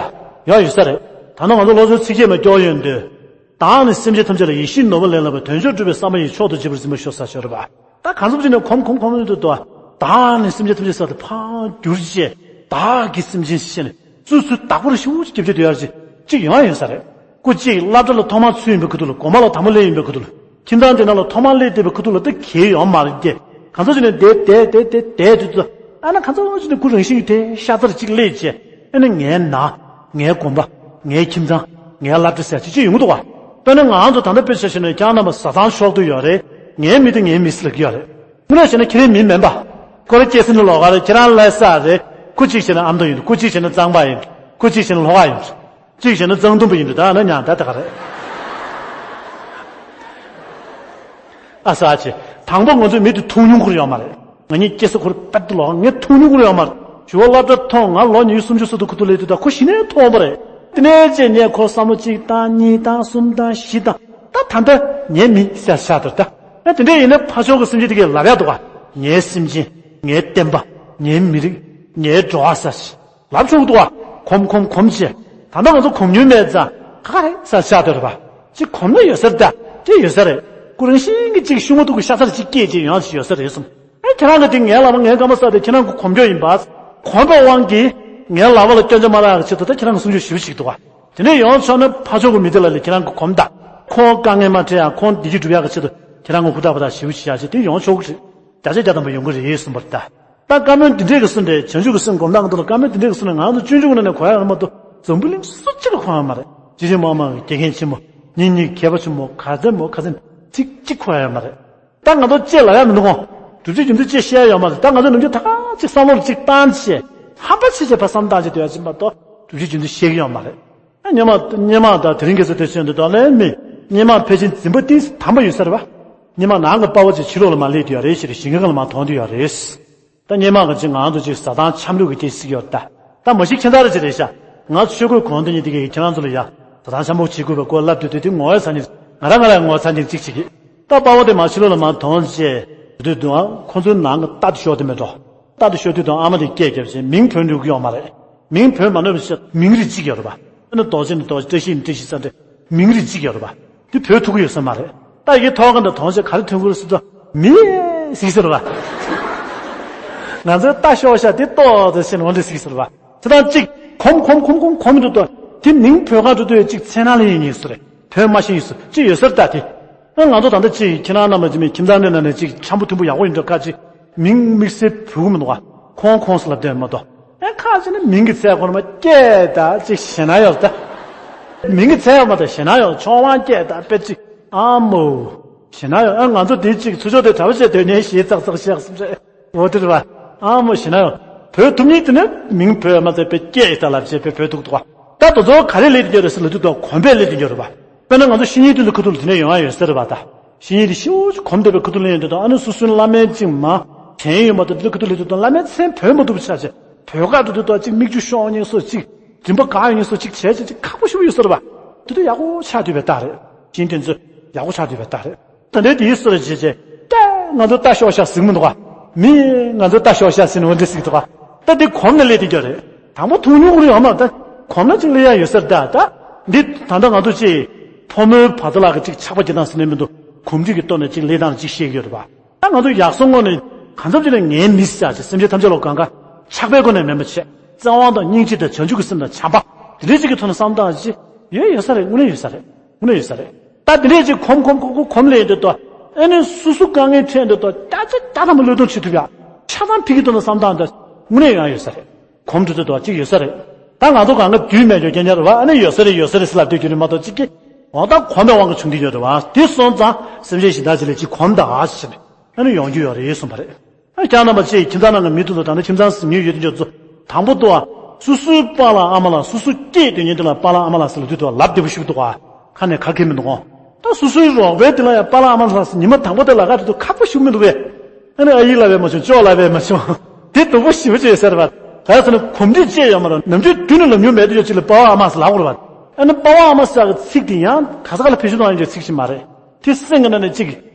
ཡོང་ཡོད་ས་རེད། ད་ནི་ང་ཚོ་ལོ་ཚོད་ཚིགས་བཅད་མ་སྐྱོར་ཡོང་དུས། བདག་ནི་སེམས་ཅན་ཐམས་ཅད་ལ་ཡིད་བཞིན་ནོར་བུ་ལེན་སླ་བའི། དོན་མཆོག་སྒྲུབ་པའི་བསམ་པ་ཡིས། མཆོག་ཏུ་གཅིག་པར་འཛིན་པར་ཤོག་ཟེར་ཤོད་རེད་པ། ད་གང་འཚམ་ཅིག་ནས་གོམས་གོམས་གོམས་ཡོང་དུས་དུ། བདག་ནི་སེམས་ཅན་ཐམས་ཅད་ཟེར་དུས་ཕར་བསྒྱུར་བྱས། བདག་གི་སེམས་ཅན་ཞེས་ནས་སོ་སོའི་བདག་པོར་ཞེ་པོ་ཅིག་རྒྱབ་བྱས་སྡོད་ཡ་ཅིག་ཅིག་ཡོང་ཡ་ཡོད་ས་རེད། སྐུ་གཅིག་སློབ་གྲྭ་ལ་ཐོག་མར་ཚུད་ཡོང་པའི་ཁ་ཐུག་ལ། དགོན་པ་ལ་དང་པོ་སླེབས་ཡོང་པའི་ཁ་ཐུག་ལ། ཁྱིམ་ཚང་དེ་ནང་ལ་ཐོག་མར་སླེབས་བསྡད་པའི་ཁ་ཐུག་ལ་ད་གལ་ཡོད་མ་རེད་དེ། གང་འཚམ་ཅིག་ནས་བསྡད་བསྡད་བསྡད་བསྡད་བསྡད་དུས་དུ། ཨ་ནི་གང་འཚམ་ཅིག་ནས་ཁོ་རང་བཞིན་གྱིས་དེ་ཤ་ཚ་ཅིག་སླེབས་བྱས། ཨ་ནི་ངའི་ནང་། ངའི་དགོན་པ། ངའི་ཁྱིམ་ཚང་། ངའི་སློབ་གྲྭ་ཟེར་ཅིག་ཅིག་ཡོང་གི་འདུག་ག་དཔེར་ན་ང་ཚོ་ད་ལྟ་དཔེ་ཆ་བཞག་ན་ཁྱེད་རྣམ་པ་བཟའ་ཚང་ཕྱོགས་བསྡུར་ཡོད་རེད། ངའི་མི་དེ་ངའི་མི་ཟེར་ལབ་ཀྱི་ཡོད་རེད། དངོས་གནས་བྱས་ན་ཁྱེད་རའི་མི་མིན་པ། ཁོ་རང་སྐྱེས་ས་ནི་ལོགས་ཀ་རེད། ཁྱེད་རང་ལྷ་ས་རེད། ཁོ་གཅིག་བྱས་ན་ཨ་མདོ་ཡིན། ཁོ་གཅིག་བྱས་ན་གཙང་པ་ཡིན། ཁོ་གཅིག་བྱས་ན་ལྷོ་ཁ་ཡིན། གཅིག་བྱས་ན་གཙང་དུམ་བུ་ཡིན་འདུག་ད་ན་ཉང་ད་ད་ག་རེད། ཨ་ས་ཆེ། དང་པོ་ང་ཚོའི་མི་དེ་མཐོང་མྱོང་ཁུར་ཡོད་མ་རེད། ང་གཉིས་སྐྱེས་ས་ཁོ་རང་དཔེ་ལོགས་ངས་མཐོང་མྱོང་ཁུར་ཡོད་མ་རེད། ཞུ་བ་སློབ་གྲྭ་མཐོང་། ང་ལོ་ཉི་ཤུ་སུམ་ཅུ་སོ་དུ་ཁུ་ཐུག་ལས་དུས་ད་ཁོ་གཞི་ནས་མཐོང་བ་རེད། དེ་ནས་རྗེས་ནས་ཁོ་བསམ་བློ་གཅིག་བཏང་། གཉིས་བཏང་། གསུམ་བཏང་། བཞི་བཏང་། ད་ད་ལྟ་ངའི་མི་ཤ་ཤ་དོར་ད། ཨ་དེ་འདྲ་ཡིན་ན་ཕར་ཕྱོགས་ཀྱི་སེམས་ཅན་དེ་གས་ལབ་ཡག་འདུག་ག་ངའི་སེམས་ཅན། ངའི་བསྟན་པ། ངའི་མི་རིགས། ངའི་འགྲོ་བ་ཟེར། ལབ་ཆོག་གི་འདུག་ག་གོམས་གོམས་གོམས་བྱས། ད་ལྟ་ང་ཚོ་གོམས་མྱོང་མེད་ཙང་ག་རེ་ཟེར་ཤ་དོར་བ། ཅིག་གོམས་ན་ཡོད་ས་རེད་ད། དེ་ཡོད་ས་རེད། ཁོ་རང་བཞིན་གྱིས་ཅིག་ཤུགས་མ་ཐུག་གི་ཤ་ཚ་ཅིག་སྐྱེས་ཅིག་ཡོང་ཅིག་ཡོད་ས་རེད་གསུངས། ཨེ་ཁྱེད་རང་གི་དེ་ངའི་ལག་པ་ངའི་རྐང་པ་ཟེར་དེ་ཁྱེད་རང་གི་གོམས་ཀྱོག་ཡིན་པ། གོམས་པའི་དབང་གིས་ངའི་ལག་པ་ལ་སྐྱོན་ཆ་མ་ལྷག་ཡག་ཆེད་དུ་ད་ཁྱེད་རང་གི་སུམ་ཅུ་བཞི་བ་ཞིག་འདུག་ག་དེ་ནས་ཡོང་ཆོག་ན་ཕར་ཕྱོགས་ཀྱི་མི་དེ་ལ་ལས་ཁྱེད་རང་གི་གོམས་དང་། ཁོང་དཀའ་ངལ་མ་འཕྲད་ཡག་ཁོང་བདེ་སྐྱིད་སྒྲུབ་ཡག་གི་ཆེད་དུ་ཁྱེད་རང་གི་ཧུར་ཐག་པ་དང་ཞེ་པོ་ཅིག་བྱ་ཆེད་དེ་ཡོང་ཆོག་གི་རེད། བརྒྱ་ཆ་བརྒྱ་ཐམ་པ་ཡོང་གི་རེད་གསུངས་པ་རེད་ད། ད་བཀའ་མོལ་འདི་འདྲས་ཀྱི་གསུང་རེད། བྱང་ཆུབ་ཀྱི་སེམས་སྒོམ་སྟངས་ཀྱི་ཐོག་ལ་བཀའ་མོལ་འདི་འདྲས་ཀྱི་གསུང་ནས་ང་ཚོ་སྤྱོད་འཇུག་ནང་ནས་གོ་ཡག་ཡོད་མ་གཏོགས་འཛམ་བུ་གླིང་སུ་གཅིག་ལ་གོ་ཡག་མ་རེད། ཇི་བཞིན་མ་མ་གི་དགེ་རྒན་ཆེན་མོ། ཉིན་གཉིས་གད་པ་ཆེན་མོ། ག་ཚད་མོ་ག་ཚད་ཅིག་གཅིག་གོ་ཡག་ཡོད་མ་རེད། ད་ང་ཚོ་ཅེས་ལབ་ཡག་མི་འདུག་གོ་སྒྲུབ་བྱེད་རྒྱུ་མཚན་ཅེས་བཤད་ཡག་ཡོད་མ་རེད། ད་ང་ཚོ་ནམ་རྒྱུན་ད་ག་ཅིག་བསམ་བློ་ལ་ཅིག་བཏང་བྱས། ཧམ་པ་བྱས་བྱས་ཕར་བསམ་བཏང་བྱས་སྡོད་ཡག་ཅིག་མ་གཏོགས་སྒྲུབ་བྱེད་རྒྱུ་མཚན་ཤེས་ཀྱི་ཡོད་མ་རེད། སྔོན་མ་སྔོན་མ་དང་དེ་རིང་ཁ་སང་དེ་ཚོའི་དོན་དུ་ལན་མི། སྔོན་མ་ཕལ་ཆེར་འཛིན་པ་གཏིང་ཟབ་པོ་ཡོད་ས་རེད་བ། སྔོན་མ་ནང་གི་དཔའ་བོ་ཅིག་ཕྱི་ལོགས་ལ་མར་སླེབས་བསྡད་ཡོད་རེད། ཕྱིར་ཞིང་ཁ་ལ་མར་དོང་བསྡད་ཡོད་རེད། ད་སྔོན་མ་གི་ཅིག་ང་ཚོ་ཅིག་བཟའ་ཚང་འཆམ་རུག་གི་དེ་ཞིག་ཡོད་ད། ད་མ་གཞི་ཁྱེད་རང་རེ་ཅིག་རེད་ཤག་ང་ཚོ་ཆོས་གོས་གོན་དེ་ཉིད་དེ་གས་ཁྱེད་རང་ཚོ་ལ་ཡ། བཟའ་ཚང་འཆམ་པོ་བྱེད་དགོས་པའི་སྐོར་ལབ་སྡོད་དུས་དེ་ངོ་བོའི་ས་ཉིན་ང་རང་ང་རང་ངོ་ཚ་ཉིན་གཅིག་བྱེད་ཀྱི། ད་དཔའ་བོ་དེ་མར་ཕྱི་ལོགས་ལ་མར་དོང་བྱས། དུས་དུའང་ཁོ་ཚོའི་ནང་གི་རྟ་དེ་ཤོར་དེ་མེད་འགྲོ། རྟ་དེ་ཤོར་དུས་དུའང་ཨ་མ་དེ་སྐད་རྒྱབ་བྱས་མིང་བོས་འགྲོ་གི་ཡོད་མ་རེད། མིང་བོས་མ་ནོར་བའི་ཕྱིར་མིང་རིས་གཅིག་ཡོད་རེད་པ། ཨ་ནི་རྡོ་རྗེ་ནི་རྡོ་རྗེ། བཀྲ་ཤིས་ནི་བཀྲ་ཤིས་ས་འདྲ། མིང་རིས་གཅིག་ཡོད་རེད་པ། དེ་བོས་ཐུབ་ཀྱི་ཡོད་ས་མ་རེད། རྟ་ཡི་ཐོག་ཁ་འདི་དོང་ཆེ་ག་རེ་ཐོན་གི་རེད་ཟེར་དུས་མི་ཟིག་ཟེར་བ། ང་ཚོའི་རྟ་ཤོར་ཤག་དེ་ལྟོས་ཟེར་ནས་འོ་འདྲ་ཟིག་ཟེར་བ། དེ་དང་གཅིག་གོམ་གོམ་གོམ་གོམ་གོམ་འགྲོ་དུས་དེ་མིང་བོས་ག་འགྲོ་དུས་གཅིག་མཚན་ནང་ལ་ཡིན་ཡིན་ཟེར། བོད་མ་ཤེས་ཡིན་ཟེར་ཅི་ཡོད་ཟེར་ལྟ་དེ། ཨ་ང་ཚོ་ད་ལྟ་ཅི་ཁྱེད་རང་རྣམས་ལ་ཅི་མིན་ཁྱིམ་ཚང་འདི་ནང་ནས་ཅིག་འཆམ་པོ་ཐུམ་པོ་ཡག་པོ་ཡིན་འགྲོ་ཁ་ཅིག་མིང་དམིགས་བསལ་བོས་མི་འདུག་ག་ཁོང་ཁོང་སུ་ལབ་དོན་མ་གཏོགས། ཨ་ཁ་ཅིག་ནི་མིང་གི་ཚད་ཁོ་ན་མ་སྐད་ད་ཅིག་ཞེ་ན་ཡོད་ད། མིང་གི་ཚད་ཡོད་མ་ད་ཞེ་ན་ཡོད་ཆོག་དབང་སྐད་ད་དཔེ་ཅིག་ཨ་མོ། ཞེ་ན་ཡོད་ཨ་ང་ཚོ་འདི་ཅིག་ཚུར་ཕྱོགས་དེ་གྲྭ་པ་བྱས་དོན་གཉེར་ཞེས་ཙག་ཙག་བཤད་སུ་རེད། འོ་དེ་རེད་བ། ཨ་མོ་ཞེ་ན་ཡང་བོད་ཐུབ་ཉིད་དེ་ནི་མིང་བོས་མ་ཚད་པའི་སྐད་ཡིག་ལ་བྱས་པའི་བོད་ཐུག་འདུག་བ། ད་དེ་ཚོ་ག་རེ་ལས་དེ་འགྱུར་རེད་ཟེར་ལབ་དུས་ད་གོམས་པས་ལས་དེ་འགྱུར་རེད་བ། དཔེར་ན་ང་ཚོ་བཤེས་གཉེན་དེ་ཚོ་ཁ་ཐུག་ལ་དེ་ནས་ཡོང་ཡ་ཡོད་ས་རེད་བ་ད། བཤེས་གཉེན་དེ་ཤི་བོ་ཅིག་གོམས་བསྡད་པའི་ཁ་ཐུག་ལ་ཡོང་དུས་ད་ཨ་ནི་སོ་སོའི་བླ་མའི་ཅིག་མ་དྲན་ཡོད་མ་གཏོགས་དེ་ཚོ་ཁ་ཐུག་ལ་དེ་ད་བླ་མའི་མཚན་བོས་མ་ཐུབ་པ་ཆགས་བྱས་བོད་སྐད་དུ་དེ་ད་ཅིག་མིག་ཆུ་ཤོར་ཉེན་སོ་ཅིག་མགྲིན་པ་གང་ཡོད་ཉེན་སོ་ཅིག་བྱས་བྱས་ཅིག་ཁག་པོ་ཞེ་པོ་ཡོད་ས་རེད་བ། དེ་ད་ཡག་པོ་ཆགས་བསྡད་པའི་རྟགས་རེད། བཤེས་གཉེན་དེ་ཚོ་ཡག་པོ་ཆགས་བསྡད་པའི་རྟགས་རེད། ད་ལྟའི་དེའི་སྲོལ་ཇེ་ཇེ། ད་ང་ཚོ་རྟ་ཤོར་ཤག་ཟིག་མི་འདུག་ག་མི་ང་ཚོ་རྟ་ཤོར་ཤག་ཟིན་འོ་འདྲ་ཟིག་འདུག་ག་ད་འདི་གོམས་ནས་སླེབས་དེ་འགྱོ་རེད། དང་པོ་ཐུག་མྱོང་རེད་ཡོང་མ་ད་གོམས་ན་ཅིག་སླེབས་ཡ་ཡོད་ས་རེད་ད། ད་འདི་ད་ལྟ་ང་ཚོ་ཅིག་ཕོ་མོའི་བར་དུ་ལ་གི་ཅིག་ཆགས་པ་སྐྱེ་སྟངས་ཟེར་ནས་མི་འདུག་གོམས་འདྲིས་ཀྱི་ཐོག་ནས་ཅིག་སླེབས་སྟངས་ཅིག་ཤེས་ཀྱི་ཡོད་རེད་པ། ད་ང་ཚོ་ཡག་སོང་ངོ་ནས་གང་འཚམ་ཅིག་ནས་ངའི་མི་ཟེར་ཅིག་སེམས་ཅན་ཐམས་ཅད་ལ་གང་ག་ཆགས་པའི་སྒོ་ནས་མེད་པ་བྱས་བཙན་དབང་དང་སྙིང་རྗེ་དང་བྱང་ཆུབ་ཀྱི་སེམས་དང་བྱམས་པ་དེ་འདྲའི་ཅིག་གི་ཐོག་ནས་བསམ་སྟངས་ཅིག་ཡོད་ཡོད་ས་རེད། དངོས་གནས་ཡོད་ས་རེད། དངོས་གནས་ཡོད་ས་རེད། ད་དེ་འདྲས་ཅིག་གོམས་གོམས་གོམས་གོམས་གོམས་ལས་འདི་ལྟོས། ཨ་ནི་སོ་སོ་དཀའ་ངལ་འཕྲད་འདི་ལྟོས་ད་ཅི་ད་ཐ་མ་བློས་གཏོང་བྱེད་ཐུབ་ཡ། ཆ་ཚང་ཕི་གི་ཐོག་ནས་བསམ་སྟངས་འདི་དངོས་གནས་ཡང་ཡོད་ས་རེད། གོམས་འགྲོ་དུས་ལྟོས་ཅིག་ཡོད་ས་རེད། ད་ང་ཚོ་གང་ག་དུས་མེད་འཇོག་རྐྱང་རྐྱང་རེད་བ། ཨ་ནི་ཡོད་ས་རེད་ཡོད་ས་རེད་ཟེར་ལབ་སྡོད་རྒྱུ་རེད་མ་གཏོགས་ཅིག་གི་འོ་ད་གོམས་པའི་དབང་གིས་བྱུང་གི་ཡོད་རེད་བ། དེ་སོང་ཙང་སེམས་ཅན་གཞན་དག་ཅིག་ལ་ཅིག་གོམས་དང་ཨ་ཞེས་ཨ་ནི་ཡོང་རྒྱུ་ཡོད་རེད་གསུངས་པ་རེད། ཨ་ཀྱང་རྣམ་པ་ཅིག་ཁྱིམ་ཚང་ནང་གི་མི་དེ་ཚོ་ད་ནི་ཁྱིམ་ཚང་ཟིན་ཡོད་ཡོད་དེ་འཇོག་ཚོ་དང་པོ་དུ་བ། སོ་སོའི་པཱ་ལགས་ཨ་མ་ལགས་སོ་སོ་སྐྱེས་དུས་ཉིན་དེ་ལ་པཱ་ལགས་ཨ་མ་ལགས་ཟེར་ལ་དུས་དུ་བ་ལབ་བདེ་པོ་ཞིག་འདུག་ག་ཁ་ནས་ཁ་ཁེལ་མི་འདུག་གོ་ད་སོ་སོའི་རོགས་པའི་དེ་ལ་ཡང་པཱ་ལགས་ཨ་མ་ལགས་ཟེར་ཉི་མ་དང་པོ་དེ་ལ་ག་དུས་དུ་ཁག་པོ་ཞིག་མི་འདུག་གས། ཨ་ནི་ཨ་ཡིག་ལབ་པས་མ་བྱུང་ཅོག་ལབ་པས་མ་བྱུང་། དེ་སྡུག་པོ་ཞེ་པོ་ཅིག་ཡོད་ས་རེད་པ། ག་རེ་ཟེར་ན་གོམས་འདྲིས་བཅས་ཡོད་མ་རེད། ནམ་རྒྱུན་དུས་ནས་ལབ་མྱོང་མེད་དུས་ཡོད་ཅིག་ལ་པཱ་ལགས་ཨ་མ་ཟེར་ལབ་དགོས་རེད་པ། ཨ་ནི་པཱ་ལགས་ཨ་མ་ཟེར་གི་ཚིག་དེ་ཡང་ག་ས་ག་ལ་ཕེབས་བཞུད་གནང་ཡོང་རྒྱུའི་ཚིག་ཞིག་མ་རེད། དེ་སེམས་ཀྱི་ནང་ནས་ཅིག་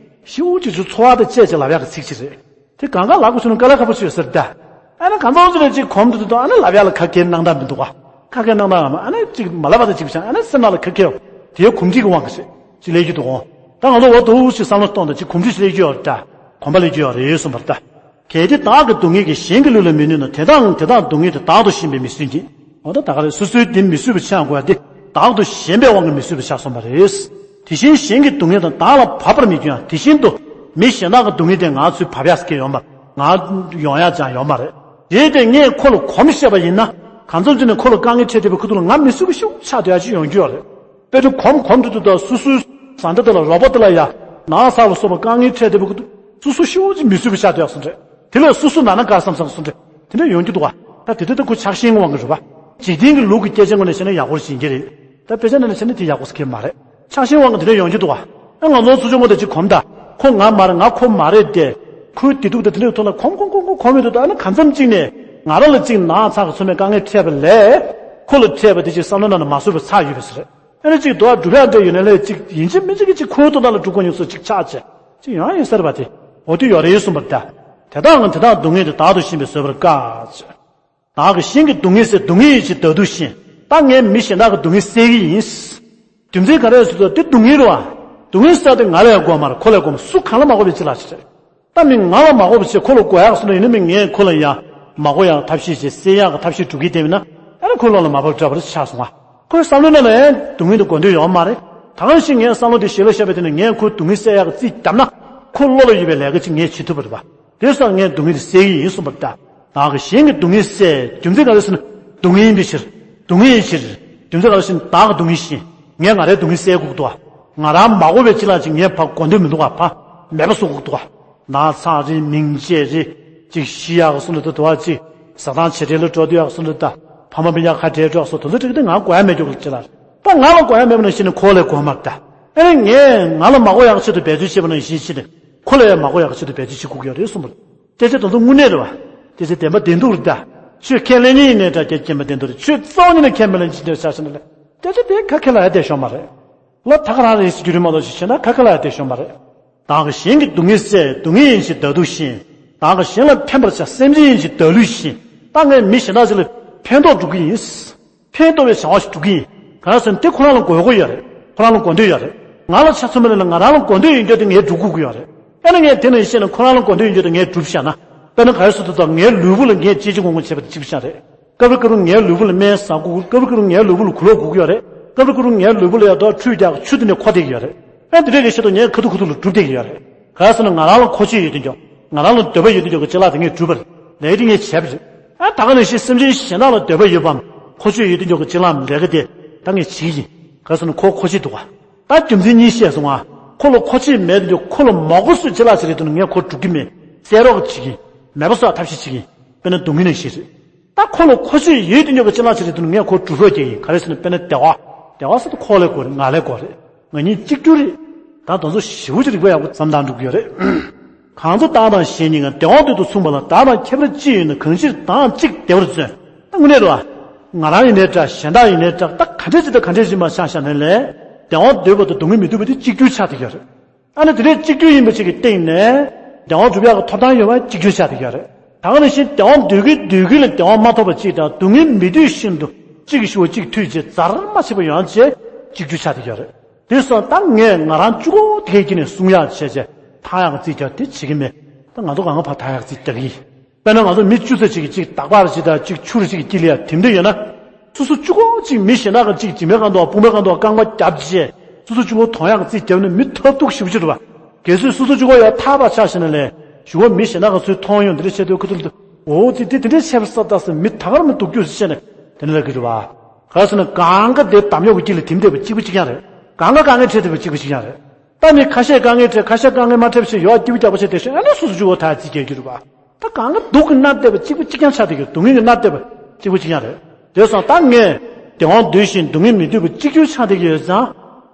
ཞེ་པོ་ཅིག་ཚོར་བ་དང་བཅས་ཀྱི་ལབ་ཡག་གི་ཚིག་ཅིག་རེད། དེ་གང་ག་ལབ་དགོས་བྱུང་ན་དཀའ་ལས་ཁག་པོ་ཞིག་ཡོད་ས་རེད་ད། ཨ་ནི་གང་ཚང་ཚོ་ནས་ཅིག་གོམས་འདྲིས་འདུག་ཨ་ནི་ལབ་ཡག་ལ་ཁ་ཁེལ་གནང་སྟངས་མི་འདུག་ག་ཁ་ཁེལ་གནང་སྟངས་ཡང་མ་ཨ་ནི་ཅིག་མ་ལབ་པ་དང་ཅིག་བྱས་ཨ་ནི་སེམས་ནང་ལ་ཁ་ཁེལ། དེའི་གོམས་འདྲིས་ཀྱི་དབང་གིས་ཅིག་སླེབས་ཀྱི་འདུག་གོ་ད་ང་ཚོ་འོ་དུ་ཞིག་བསམ་བློ་གཏོང་དང་ཅིག་གོམས་འདྲིས་ཤིག་སླེབས་ཀྱི་ཡོད་རེད་ད། གོམས་པ་སླེབས་ཀྱི་ཡོད་རེད་གསུངས་པ་རེད་ད། གལ་ཏེ་བདག་གི་སྡུག་བསྔལ་གྱིས་གཞན་གྱི་ལུས་ལ་མི་གནོད་ན། དེ་དག་དེ་དག་སྡུག་བསྔལ་དེ་བདག་ཏུ་ཞེན་པས་མི་བཟོད་ཀྱི། འོ་ད་ད་ག་རེ་སོ་སོའི་དེ་མི་བཟོད་པ་ཆགས་དགོས་ཏེ་བདག་ཏུ་ཞེན་པའི་དབང་གིས་མི་བཟོད་པ་ཆགས་སོང་བ་རེད། དེ་བཞིན་གཞན་གྱི་སྡུག་བསྔལ་དང་བདག་ལ་བབ་པར་མི་འགྱུར་ཡང་དེ་བཞིན་དུ་མི་གཞན་དག་གི་སྡུག་བསྔལ་དེ་ང་ཚོས་བབ་ཡག་ཟེར་མཁན་ཡོད་མ་རེད། ང་ཡོང་ཡག་ཅང་ཡོད་མ་རེད། དེ་དེ་ངས་ཁོ་ལ་གོམས་བཤད་པ་ཡིན་ན་གང་འཚམ་ཅིག་ནས་ཁོ་ལ་དཀའ་ངལ་འཕྲད་བསྡད་པའི་ཁུ་ཐུག་ལ་ང་མི་བཟོད་པ་ཤུགས་ཆགས་སྡོད་ཡག་ཅིག་ཡོང་རྒྱུ་ཡོད་རེད། དཔེ་ཆ་གོམས་གོམས་དུ་དུ་དུ་སོ་སོའི་བཟའ་ཟླ་དེ་ལ་རོགས་པ་དེ་ལ་ཡ་ནག་ཚ་བ་སོགས་པ་དཀའ་ངལ་འཕྲད་བསྡད་པའི་ཁུ་ཐུག་སོ་སོ་ཤུགས་ཅིག་མི་བཟོད་པ་ཆགས་སྡོད་ཡག་སོང་རེད། དེ་ལས་སོ་སོ་ན་ན་དཀར་བསམ་བསམ་སོང་རེད། དེ་འདྲ་ཡོང་རྒྱུ་འདུག་བ། ད་དེ་དེ་ད་ཁོ་ཆགས་ཞེན་དབང་གིས་རེད་བ། འཇིག་རྟེན་གྱི་ལུགས་ཀྱི་སྐད་ཆ་ངོས་ནས་བཤད་ན་ཡག་པོ་ཞིག་ཡིན་གྱི་རེད། ད་དཔེ་ཆ་ནང་ནས་བཤད་ན་དེ་ཡག་པོ་ཟེར་མཁན་མ་རེད། ཆགས་ཞེན་དབང་གིས་དེ་འདྲ་ཡོང་རྒྱུ་འདུག་བ། ཨ་ང་ཚོ་ཚུར་ཕྱོགས་མོ་དེ་ཅིག་གོམས་ད། ཁོ་ང་མ་རེད་ང་ཁོ་མ་རེད་དེ། ཁོའི་བདེ་སྡུག་དང་དེ་འདྲའི་ཐོག་ལ་གོམས་གོམས་གོམས་གོམས་གོམས་མི་འདུག་ད་ཨ་ནི་གང་འཚམ་ཅིག་ནས་ང་རང་ལ་ཅིག་ནག་ཚ་གི་ཚོར་མེད་དཀའ་ངལ་འཕྲད་པ་ལས། ཁོ་ལ་འཕྲད་པ་དེ་ཅིག་བསམ་བློ་ནང་ནས་མ་བཟོད་པ་ཚ་ཡོད་པ་ཟེར། ཨ་ནི་ཅིག་དོ་བ་སྒྲུབ་ཡག་འདྲ་ཡོད་ན་ལས་ཅིག་ཡིན་གཅིག་མིན་གཅིག་གི་ཅིག་ཁོའི་དོན་དག་ལ་སྒྲུབ་དགོས་མྱོང་ཚོ་ཅིག་ཆགས་བྱས། ཅིག་ཡང་ཡིན་ས་རེད་པ་དེ། འོ་དེ་ཡོད་རེད་གསུངས་པ་རེད་ད། དེ་དག་ང་དེ་དག་སྡུག་བསྔལ་དེ་བདག་ཏུ་ཞེན་པས་བཟོད་པར་དཀའ། བདག་གིས་གཞན་གྱི་སྡུག་བསྔལ་སེལ། སྡུག་བསྔལ་ཡིད་ཆེས་བདག་སྡུག་བཞིན། ད་ངས་མི་གཞན་དག་གི་སྡུག་བསྔལ་སེལ་གྱི་ཡིན། རྒྱུ་མཚན་ག་རེ་ཟེར་ཚོ་དེ་སྡུག་བསྔལ་རེད་བ། སྡུག་བསྔལ་སེལ་དེ་ང་ལ་ཡང་དགོས་མ་རེད། ཁོ་ལ་ཡང་དགོས་མ་རེད། སུ་གང་ལ་མ་དགོས་པའི་ཅི་ལ་ཞིག་རེད། ད་མི་ང་ལ་མ་དགོས་པ་བྱས་ཁོ་ལ་དགོས་ཡག་སོང་ན་ཡིན་ན་མི་ངས་ཁོ་ལ་ཡང་མ་དགོས་ཡག་ཐབས་ཤེས་བྱས་སེལ་ཡག་གི་ཐབས་ཤེས་སྒྲུབ་ཀྱི་བསྡད་པ་ན་ཨ་ནི་ཁོའི་བློ་ལ་མ་བབས་འདྲ་བ་རེ་ཆགས་སོང་ང་། ཁོའི་བསམ་བློའི་ནང་ལ་ཡང་སྡུག་བསྔལ་དེ་དགོས་འདོད་ཡོད་མ་རེད། ད་གང་ཞིག་ངའི་བསམ་བློ་དེ་ཞལ་ལ་བཞག་པའི་དེ་ནི་ངས་ཁོའི་སྡུག་བསྔལ་སེལ་ཡག་གི་རྩིས་བརྒྱབ་ན་ཁོ་བློ་ལ་ཡོད་པའི་ལས་ཀ་ཅིག་ངས་བྱེད་ཐུབ་པ་རེད་པ། དེ་སོགས་ངས་སྡུག་བསྔལ་དེ་སེལ་གྱི་ཡིན་གསུངས་པ་རེད་ད། བདག་གིས་གཞན་གྱི་སྡུག་བསྔལ་སེལ། རྒྱུ་མཚན་ག་རེ་ཟེར་ན་སྡུག་བསྔལ་ཡིན་པའི་ཕྱིར། སྡུག་བསྔལ་ཡིན་ཕྱིར། རྒྱུ་མཚན་ག་རེ་ཟེར་ན་བདག་གི་སྡུག་བསྔལ་ཞིང་། ངས་ང་རའི་སྡུག་བསྔལ་སེལ་དགོས་འདུག་བ། ང་རང་མ་དགོས་པའི་ཅི་ལ་ཅིག་ངས་ཕར་དགོས་འདོད་མི་འདུག་བ། ཕར་མེད་པ་བཟོ་དགོས་འདུག་བ། ནག་ཚ་རེད། མིང་བརྗེ་རེད། ཅིག་ཤི་ཡག་གི་སོང་དུ་དུ་བ་ཅིག་ཟ་ཐང་ཆེ་གྲས་ལ་འགྲོ་འདོད་ཡག་གི་སོང་དུ་ད། ཕ་མ་སྤུན་ཀྱག་ཁ་བྲལ་འགྲོ་སོགས་དེ་ཚོ་ཁྲིད་དེ་ང་དགོས་ཡ་མེད་རྒྱུ་ལ་ཅི་ལ། ད་ང་ལ་དགོས་ཡ་མེད་པ་ནང་བཞིན་ནི་ཁོ་ལ་དགོས་མ་རེད་ད། ཨ་ནི་ངས་ང་ལ་མ་དགོས་ཡག་ཆེད་དུ་འབད་རྩོལ་བྱེད་པ་ནང་བཞིན་བྱས་ནས་ཁོ་ལ་ཡང་མ་དགོས་ཡག་ཆེད་དུ་འབད་རྩོལ་བྱེད་དགོས་ཀྱི་ཡོད་རེད་གསུངས་པ་རེད། སྐད་ཆ་དེ་ཚོ་དངོས་གནས་རེད་བ། སྐད་ཆ་བདེན་པ་བདེན་སྡུག་རེད་ད། ཆོས་ཁས་ལེན་མཁན་ཡིན་ནའི་འདྲ་སྐད་ཆ་བདེན་པ་བདེན་སྡུག་རེད། ཆོས་རྩ་བ་ཉིད་ནས་ཁས་མི་ལེན་ཅི་འདྲ་ཆགས་ཤིང་ལ། སྐད་ཆ་དེ་ཁ་ཁས་ལ་ཡ་བསྡད་ཤོག་མ་རེད། ལ་ད་ག་རང་རེད་ཟེར་རྒྱུ་རེད་མ་གཏོགས་ཅི་བྱས་ན་ཁ་ཁ་ལ་ཡ་བསྡད་ཤོག་མ་རེད། བདག་གིས་གཞན་གྱི་སྡུག་བསྔལ་བསལ། སྡུག་བསྔལ་ཡིན་ཕྱིར་བདག་སྡུག་བཞིན། བདག་གིས་གཞན་ལ་ཕན་པར་བྱ། སེམས་ཅན་ཡིན་ཕྱིར་བདག་བསླུས་བཞིན། ད་ངས་མི་གཞན་དག་ཅིག་ལ་ཕན་ཐོགས་སྒྲུབ་ཀྱི་ཡིན། ཕན་ཐོགས་པའི་བྱ་བ་ཞིག་སྒྲུབ་ཀྱི་ཡིན། གང་ཟེར་ན་དེ་ཁོ་རང་ལ་དགོས་མཁོ་ཡོད་རེད། ཁོ་རང་ལ་དགོས་འདོད་ཡོད་རེད། ང་ལ་ཆ་མཚོན་པ་ཡིན་ན་ང་རང་ལ་དགོས་འདོད་ཡོད་རྒྱུ་དེ་ངས་སྒྲུབ་དགོས་ཀྱི་ཡོད་རེད། ཨ་ནི་ངས་དེ་ནང་བཞིན་ཁོ་རང་ལ་དགོས་འདོད་ཡོད་རྒྱུ་དེ་ངས་སྒྲུབ་བཞག་ན། དཔེར་ན་ག་རེ་ཟེར་དུས་ད་ངའི་ལུས་པོ་ལ་ངས་གཅེས་གཅེས་སྐྱོང་སྐྱོང་བྱེད་པ་དེ་གཅིག་པུ་ཆགས་རེད། སྐབས་རེ་སྐབས་རེ་ངའི་ལུས་པོ་ལ་སྨན་ཟ་དགོས། སྐབས་རེ་སྐབས་རེ་ངའི་ལུས་པོ་ལ་གོས་ལོག་དགོས་ཀྱི་ཡོད་རེད། སྐབས་རེ་སྐབས་རེ་ངའི་ལུས་པོ་ལ་ཡ་ད་ཁྲུས་རྒྱག་ཆུ་དེ་ནས་མཁོ་བསྡད་ཀྱི་ཡོད་རེད། ཨ་དེ་འདྲ་གི་ཆེད་དུ་ངས་ཁ་ཐུག་ཁ་ཐུག་ལ་སྒྲུབ་བསྡད་ཀྱི་ཡོད་རེད། ག་རེ་ཟེར་ན་ང་རང་ལ་མཁོ་ཆོད་ཡོད་དུས་ཀྱང་ང་རང་ལ་འདོད་པ་ཡོད་དུས་ཀྱང་གི་ཅ་ལག་དེ་ངས་བསྒྲུབས་པ་རེད། ལས་དེ་ངས་བྱས་པ་རེད། ཨ་ད་ག་ནང་བཞིན་སེམས་ཅན་གཞན་དག་ལ་འདོད་པ་ཡོད་པའམ་མཁོ་ཆོད་ཡོད་དུས་ཀྱང་གི་ཅ་ལག་ལས་ཀ་དེ་ད་ངས་བྱེད་ཀྱི་ཡིན། ག་རེ་ཟེར་ན་ཁོ་མཁོ་ཆོད་འདུག་ག་ད་རྒྱུ་མཚན་གཉིས་བཤད་སོང་ང་། ཁོ་ལ་མཁོ་ཆོད་མེད་དུས་ཀྱང་ཁོ་ལ་མ་དགོས་སུ་ཅ་ལག་ཅིག་རེད་འདུག་ན་ངས་ཁོ་སྒྲུབ་ཀྱི་མེད། བསལ་རོགས་བྱེད་ཀྱི་ཡིན། མེད་པ་བཟོ་བའི་ཐབས་ཤེས་བྱེད་ཀྱི་ཡིན། དཔེར་ན་སྡུག་བསྔལ་ནང་བཞིན་རེད། ད་ཁོ་ལ་མཁོ་ཆོད་ཡོད་དུས་ཀྱང་གི་ཅ་ལག་ཅིག་རེད་འདུག་ན་ངས་ཁོ་སྒྲུབ་རོགས་བྱེད་ཀྱི་ཡིན། ག་རེ་ཟེར་ན་དཔེར་ན་བདེ་བ། བདེ་བ་ཟེར་དུས་ཁོ་ལ་དགོས་རེད། ང་ལ་དགོས་རེད། ང་གཉིས་གཅིག་གྱུར་རེད། ད་དེ་ཚོ་ཞེ་པོ་ཅིག་རིག་པ་ཡག་པོ་བསམ་བློ་བཏང་འགྲོ་གི་ཡོད་རེད། གང་ཚེ་བདག་དང་གཞན་གཉིས་ཀ། བདེ་བ་འདོད་དུ་མཚུངས་པ་ལ། བདག་དང་ཁྱད་པར་ཅི་ཡོད་ན། གང་ཕྱིར་བདག་གཅིག་བདེ་བར་བརྩོན། ད་དངོས་གནས་རེད་བ། ང་རང་ཡིན་ནའི་འདྲ། གཞན་དག་ཡིན་ནའི་འདྲ། ད་ག་འདྲས་ཅིག་དང་ག་འདྲས་ཅིག་མ་ཆགས་བཞག་ན་ལས། བདེ་བ་འདོད་པ་དང་སྡུག་བསྔལ་མི་འདོད་པ་དེ་གཅིག་གྱུར་ཆགས་བསྡད་ཀྱི་ཡོད་རེད། ཨ་ནི་དེ་འདྲས་གཅིག་གྱུར་ཡིན་པ་ཅིག་གི་སྟེང་ནས། བདེ་བ་སྒྲུབ་ཡག་གི་ཐོབ་ཐང་ཡོད་པ་གཅིག་གྱུར་ཆགས་བསྡད་ཀྱི་ཡོད་རེད། ད་ག་ནང་བཞིན་བདེ་བ་འདོད་ཀྱི་འདོད་ཀྱི་ལ་བདེ་བ་མ་ཐོབ་པ་གཅིག་དང་སྡུག་བསྔལ་མི་འདོད་བཞིན་དུ་གཅིག་གི་ཞུ་བ་གཅིག་མཐུད་བྱས་རྫར་མ་ཆད་པ་ཡོང་བྱས་གཅིག་གྱུར་ཆགས་བསྡད་ཀྱི་ཡོད་རེད། དེ་སོང་ཙང་ད་ངས་ང་རང་གཅིག་པོ་དེ་གའི་དཀྱིལ་ནས་གསུང་ཡག་བྱས་བྱས་ཐང་ཡག་གི་རྩིས་རྒྱག་དེ་བྱེད་ཀྱི་མེད། ད་ང་ཚོ་གང་ག་ཕར་ཐང་ཡག་རྩིས་རྒྱག་གི་ཡིན། དཔེར་ན་ང་ཚོ་མི་བཅུ་ཙམ་ཅིག་གིས་གཅིག་དག་པར་གཅིག་དང་གཅིག་ཆུ་རུ་གཅིག་གི་དཀྱིལ་ལ་ཡ་དེ་འདྲ་ཡོད་ན། སོ་སོ་གཅིག་པོ་གཅིག་མི་གཞན་དག་གི་གཅིག་སྦྱིན་པའི་སྒང་དུ་དཔུང་པའི་སྒང་དུ་རྐང་པ་བརྒྱབ་བྱས་སོ་སོ་གཅིག་པོ་དོན་ཡག་གི་རྩིས་བརྒྱབ་ན་མི་ཐབས་སྡུག་ཞེ་པོ་ཅིག་རེད་བ། གལ་སྲིད་སོ་སོ་གཅིག་པོ་ཡ་ཐག་པ་ཆགས་ཤེ་ན་ལས་གཞུག་གུ་མི་གཞན་དག་གི་ཚུར་མཐོང་ཡོང་འདི་འདྲ་བྱས་དུས་ཁོ་ཚོ་ལ་འོ་དེ་དེ་དེ་འདྲ་བྱས་པ་ས་ད་ཟེར་མི་ད་ག་རང་མི་སྡུག་རྒྱུ་ཟེར་བཤད་ནས་དེ་འདྲ་ལབ་ཀྱི་རེད་བ། ག་རེ་ཟེར་ན་གང་ག་དེ་འདམ་གཡོག་གི་དཀྱིལ་ལ་དེ་འདྲ་བ་གཅིག་པ་གཅིག་རྐྱང་རེད། གང་ག་དཀའ་ངལ་འཕྲད་དེ་བ་གཅིག་པ་གཅིག་རྐྱང་རེད། ད་མི་ཁ་ཤས་དཀའ་ངལ་འཕྲད། ཁ་ཤས་དཀའ་ངལ་མ་འཕྲད་པ་ཞིག་ཡོད་སྐྱིད་པོ་རྒྱག་པོ་བྱས་དེ་བཞིན་ཨ་ནི་སོ་སོ་གཅིག་པོ་ཐག་རྩིས་རྒྱག་རྒྱུ་རེད་བ། ད་གང་ག་སྡུག་གི་མནར་བསྡད་པ་གཅིག་པ་གཅིག་རྐྱང་ཆགས་བསྡད་ཀྱི། སྡུག་བསྔལ་གྱི་མནར་བསྡད་པ་གཅིག་པ་གཅིག་རྐྱང་རེད། དེ་སོང་ད་ངས་བདེ་བ་འདོད་བཞིན་སྡུག་བསྔལ་མི་འདོད་པ་གཅིག་གྱུར་ཆགས་བསྡད་ཀྱི་ཡོད་ཙང་།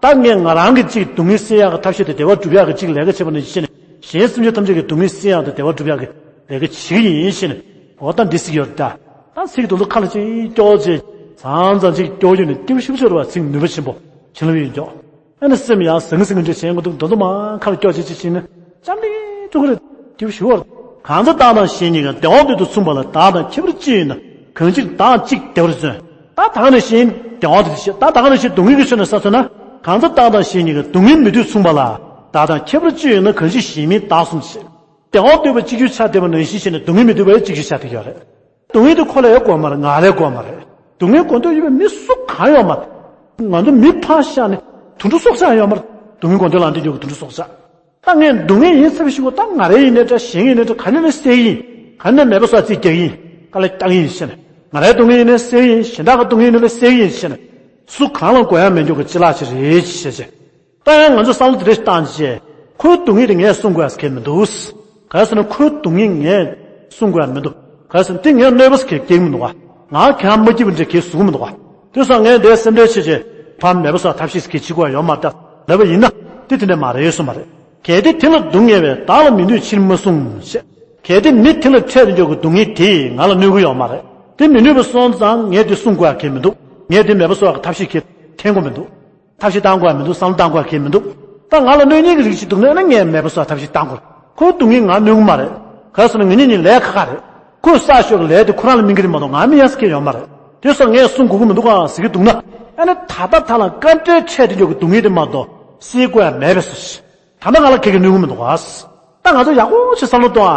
ད་ངས་ང་རང་གི་གཅིག་སྡུག་བསྔལ་སེལ་ཡག་གི་ཐབས་ཤེས་དེ་བདེ་བ་སྒྲུབ་ཡག་གི་གཅིག་ལས་ཀ་བྱེད་པ་ནང་བཞིན་གཞན་སེམས་ཅན་ཐམས་ཅད་ཀྱི་སྡུག་བསྔལ་སེལ་ཡག་དང་བདེ་བ་སྒྲུབ་ཡག་གི་ལས་ཀ་བྱེད་ཀྱི་ཡིན་ཞེས་ནས་འོ་ད་འདི་ཟེར་གྱི་ཡོད་རེད་ད། ད་ཚིག་དེ་ཚོ་ཁ་ལ་ཅིག་སྐྱོར་བྱས་ཙང་ཙང་ཅིག་སྐྱོར་རྒྱུ་ནི་སྐྱིད་པོ་ཞེ་པོ་ཅིག་རེད་བ། ཚིག་ནུས་པ་ཆེན་པོ་བྱིན་རླབས་ཡོད་ཀྱོག་ཨ་ནི་སེམས་ཡང་ཟང་ཟིང་འདྲ་བྱས་འགོ་འདུག་མདོ་མདོ་མ་ཁ་ལ་སྐྱོར་བྱེད་ཅིག་བྱིན་ན་ལྕམ་ལི་ཀྲུ་གུ་རེ་སྐྱིད་པོ་ཞུ་བར། གང་ཚེ་བདག་དང་གཞན་གཉིས་ཀ། བདེ་བ་འདོད་དུ་མཚུངས་པ་ལ། བདག་དང་ཁྱད་པར་ཅི་ཡོད་ན། གང་ཕྱིར་བདག་གཅིག་བདེ་བར་བརྩོན། ད་ད་ག་ནང་བཞིན་བདེ་བ་འདོད་དུ་བྱེད། ད་ད་ག་ནང་བཞིན་སྡུག་བསྔལ་གྱི་ཕྱོགས་ནས་ས་མཚོན་ན། གང་ཚེ་བདག་དང་གཞན་གཉིས་ཀ། སྡུག་བསྔལ་མི་འདོད་མཚུངས་པ་ལ། བདག་དང་ཁྱད་པར་ཅི་ཡོད་ན། གང་ཕྱིར་གཞན་མིན་བདག་གསུམ་བྱེད། བདེ་བ་འདོད་པ་གཅིག་གྱུར་ཆགས་བསྡད་པ་ནང་བཞིན་བྱས་ནས་སྡུག་བསྔལ་མི་འདོད་པ་ཡང་གཅིག་གྱུར་ཆགས་བསྡད་ཀྱི་ཡོད་རེད། སྡུག་བསྔལ་དེ་ཁོ་ལ་ཡང་དགོས་མ་རེད། ང་ལ་ཡང་དགོས་མ་རེད། སྡུག་བསྔལ་དགོས་འདོད་ཡོད་པའི་མི་སུ་གང་ཡོད་མ་རེད། ང་ཚོ་མི་ཕར་བཞག་ནས་དུད་འགྲོ་སྲོག་ཆགས་ཡོད་མ་རེད། སྡུག་བསྔལ་དགོས་འདོད་ལ་འདི་འཇོག་གི་དུད་འགྲོ་སྲོག་ཆགས། ད་ངས་སྡུག་བསྔལ་ཡིན་ཚར་བའི་གཞུག་གུ་ད་ང་རའི་ཡིན་ནའི་འདྲ། གཞན་ཡིན་ནའི་འདྲ། ག་ནས་ནས་སེལ་གྱི་ཡིན། ག་ནས་མེད་པ་སོགས་རྩིས་རྒྱག་གི་ཡིན། དཀའ་ལས་རྒྱག་གི་ཡིན་ཞེས་ནས། ང་རའི་སྡུག་བསྔལ་ཡིན་ནའི་སེལ་གྱི་ཡིན། གཞན་དག་གི་སྡུག་བསྔལ་ཡིན་ནའི་སེལ་གྱི་ཡིན་ཞེས་ནས། སུ་གང་ལ་དགོས་ཡ་མེད་འཇོག་གི་ཅི་ལག་ཅིག་རེད་ཅེས་བཤད་ཅེས། ད་ཡང་ང་ཚོས་བསམ་བློ་དེ་འདྲ་ཞིག་བཏང་རྗེས། ཁོའི་སྡུག་བསྔལ་དེ་ངས་སྲུང་དགོས་ཡ་གལ་མི་འདུག་ག་རེ་ཟེར་ན་ཁོའི་སྡུག་བསྔལ་ངས་སྲུང་དགོས་ཡ་མི་འདུག་ག་རེ་ཟེར་ན་དེ་ངས་གནོད་པ་ཟེར་གྱི་སྐྱེ་གི་མི་འདུག་ག་ང་གང་མ་སྐྱིད་པ་འདྲ་གས་བཟོ་གི་མི་འདུག་ག་དེ་སོང་ངས་འདིར་སེམས་ཁྲལ་བྱེད་ཅེས་ཕར་མེད་པ་སོགས་ཐབས་ཤེས་ཟེར་གྱི་བྱེད་དགོས་ཡ་ཡོད་མ་རེད། ད་ལབ་པ་ཡིན་ན་དེ་དེ་འདྲ་མ་རེད་གསུངས་པ་རེད། གལ་ཏེ་དེ་ལ་སྡུག་བསྔལ་བས། བདག་ལ་མི་གནོད་ཕྱིར་མ་གསུངས་ཞེས། གལ་ཏེ་མི་དེ་ལ་འཕྲད་དུ་འཇུག་གི་སྡུག་བསྔལ་དེས་ང་ལ་གནོད་ཀྱི་ཡོད་མ་རེད། དེ་མི་གནོད་པ་སོང་ཙང་ངས་དེ་སྲུང་དགོས་ཡ་གལ་མི་འདུག་ངས་དེ་མེད་པ་བཟོ་ཡ་གི་ཐབས་ཤེས་གལ་འཐེན་དགོས་མི་འདུག་ཐབས་ཤེས་བཏང་དགོས་ཡ་མི་འདུག་བསམ་བློ་བཏང་དགོས་ཡ་གལ་མི་འདུག་ད་ང་ལ་གནོད་མཁན་གྱི་རིགས་ཤིག་འདུག་ན་ཨ་ནི་ངས་མེད་པ་བཟོ་ཡ་ཐབས་ཤེས་བཏང་དགོས། ཁོའི་སྡུག་བསྔལ་ང་གནོད་ཀྱི་མ་རེད། ག་རེ་ཟེར་ན་ང་གཉིས་གཉིས་ལས་ཁག་ཁག་རེད། ཁོས་བསགས་ཤོག་གི་ལས་དེ་ཁོ་རང་ལ་སྨིན་གྱི་རེད་མ་གཏོགས་ང་སྨིན་ཡ་ཟེར་མཁན་ཡོད་མ་རེད། དེ་སོང་ངས་སྲུང་དགོས་ཀྱི་མི་འདུག་ག་ཟེར་གྱི་འདུག་ན། ཨ་ནི་ད་ལྟ་ད་ལ་དཀའ་འཕྲད་འཕྲད་དུ་འཇུག་གི་སྡུག་བསྔལ་དེ་མ་གཏོགས་སེལ་དགོས་ཡ་མེད་པས་སོ། ད་ལྟ་ང་ལ་ག་གེ་གནོད་ཀྱི་མི་འདུག་ག་ད་ང་ཚོ་ཡག་པོ་ཞིག་བསམ་བློ་གཏོང་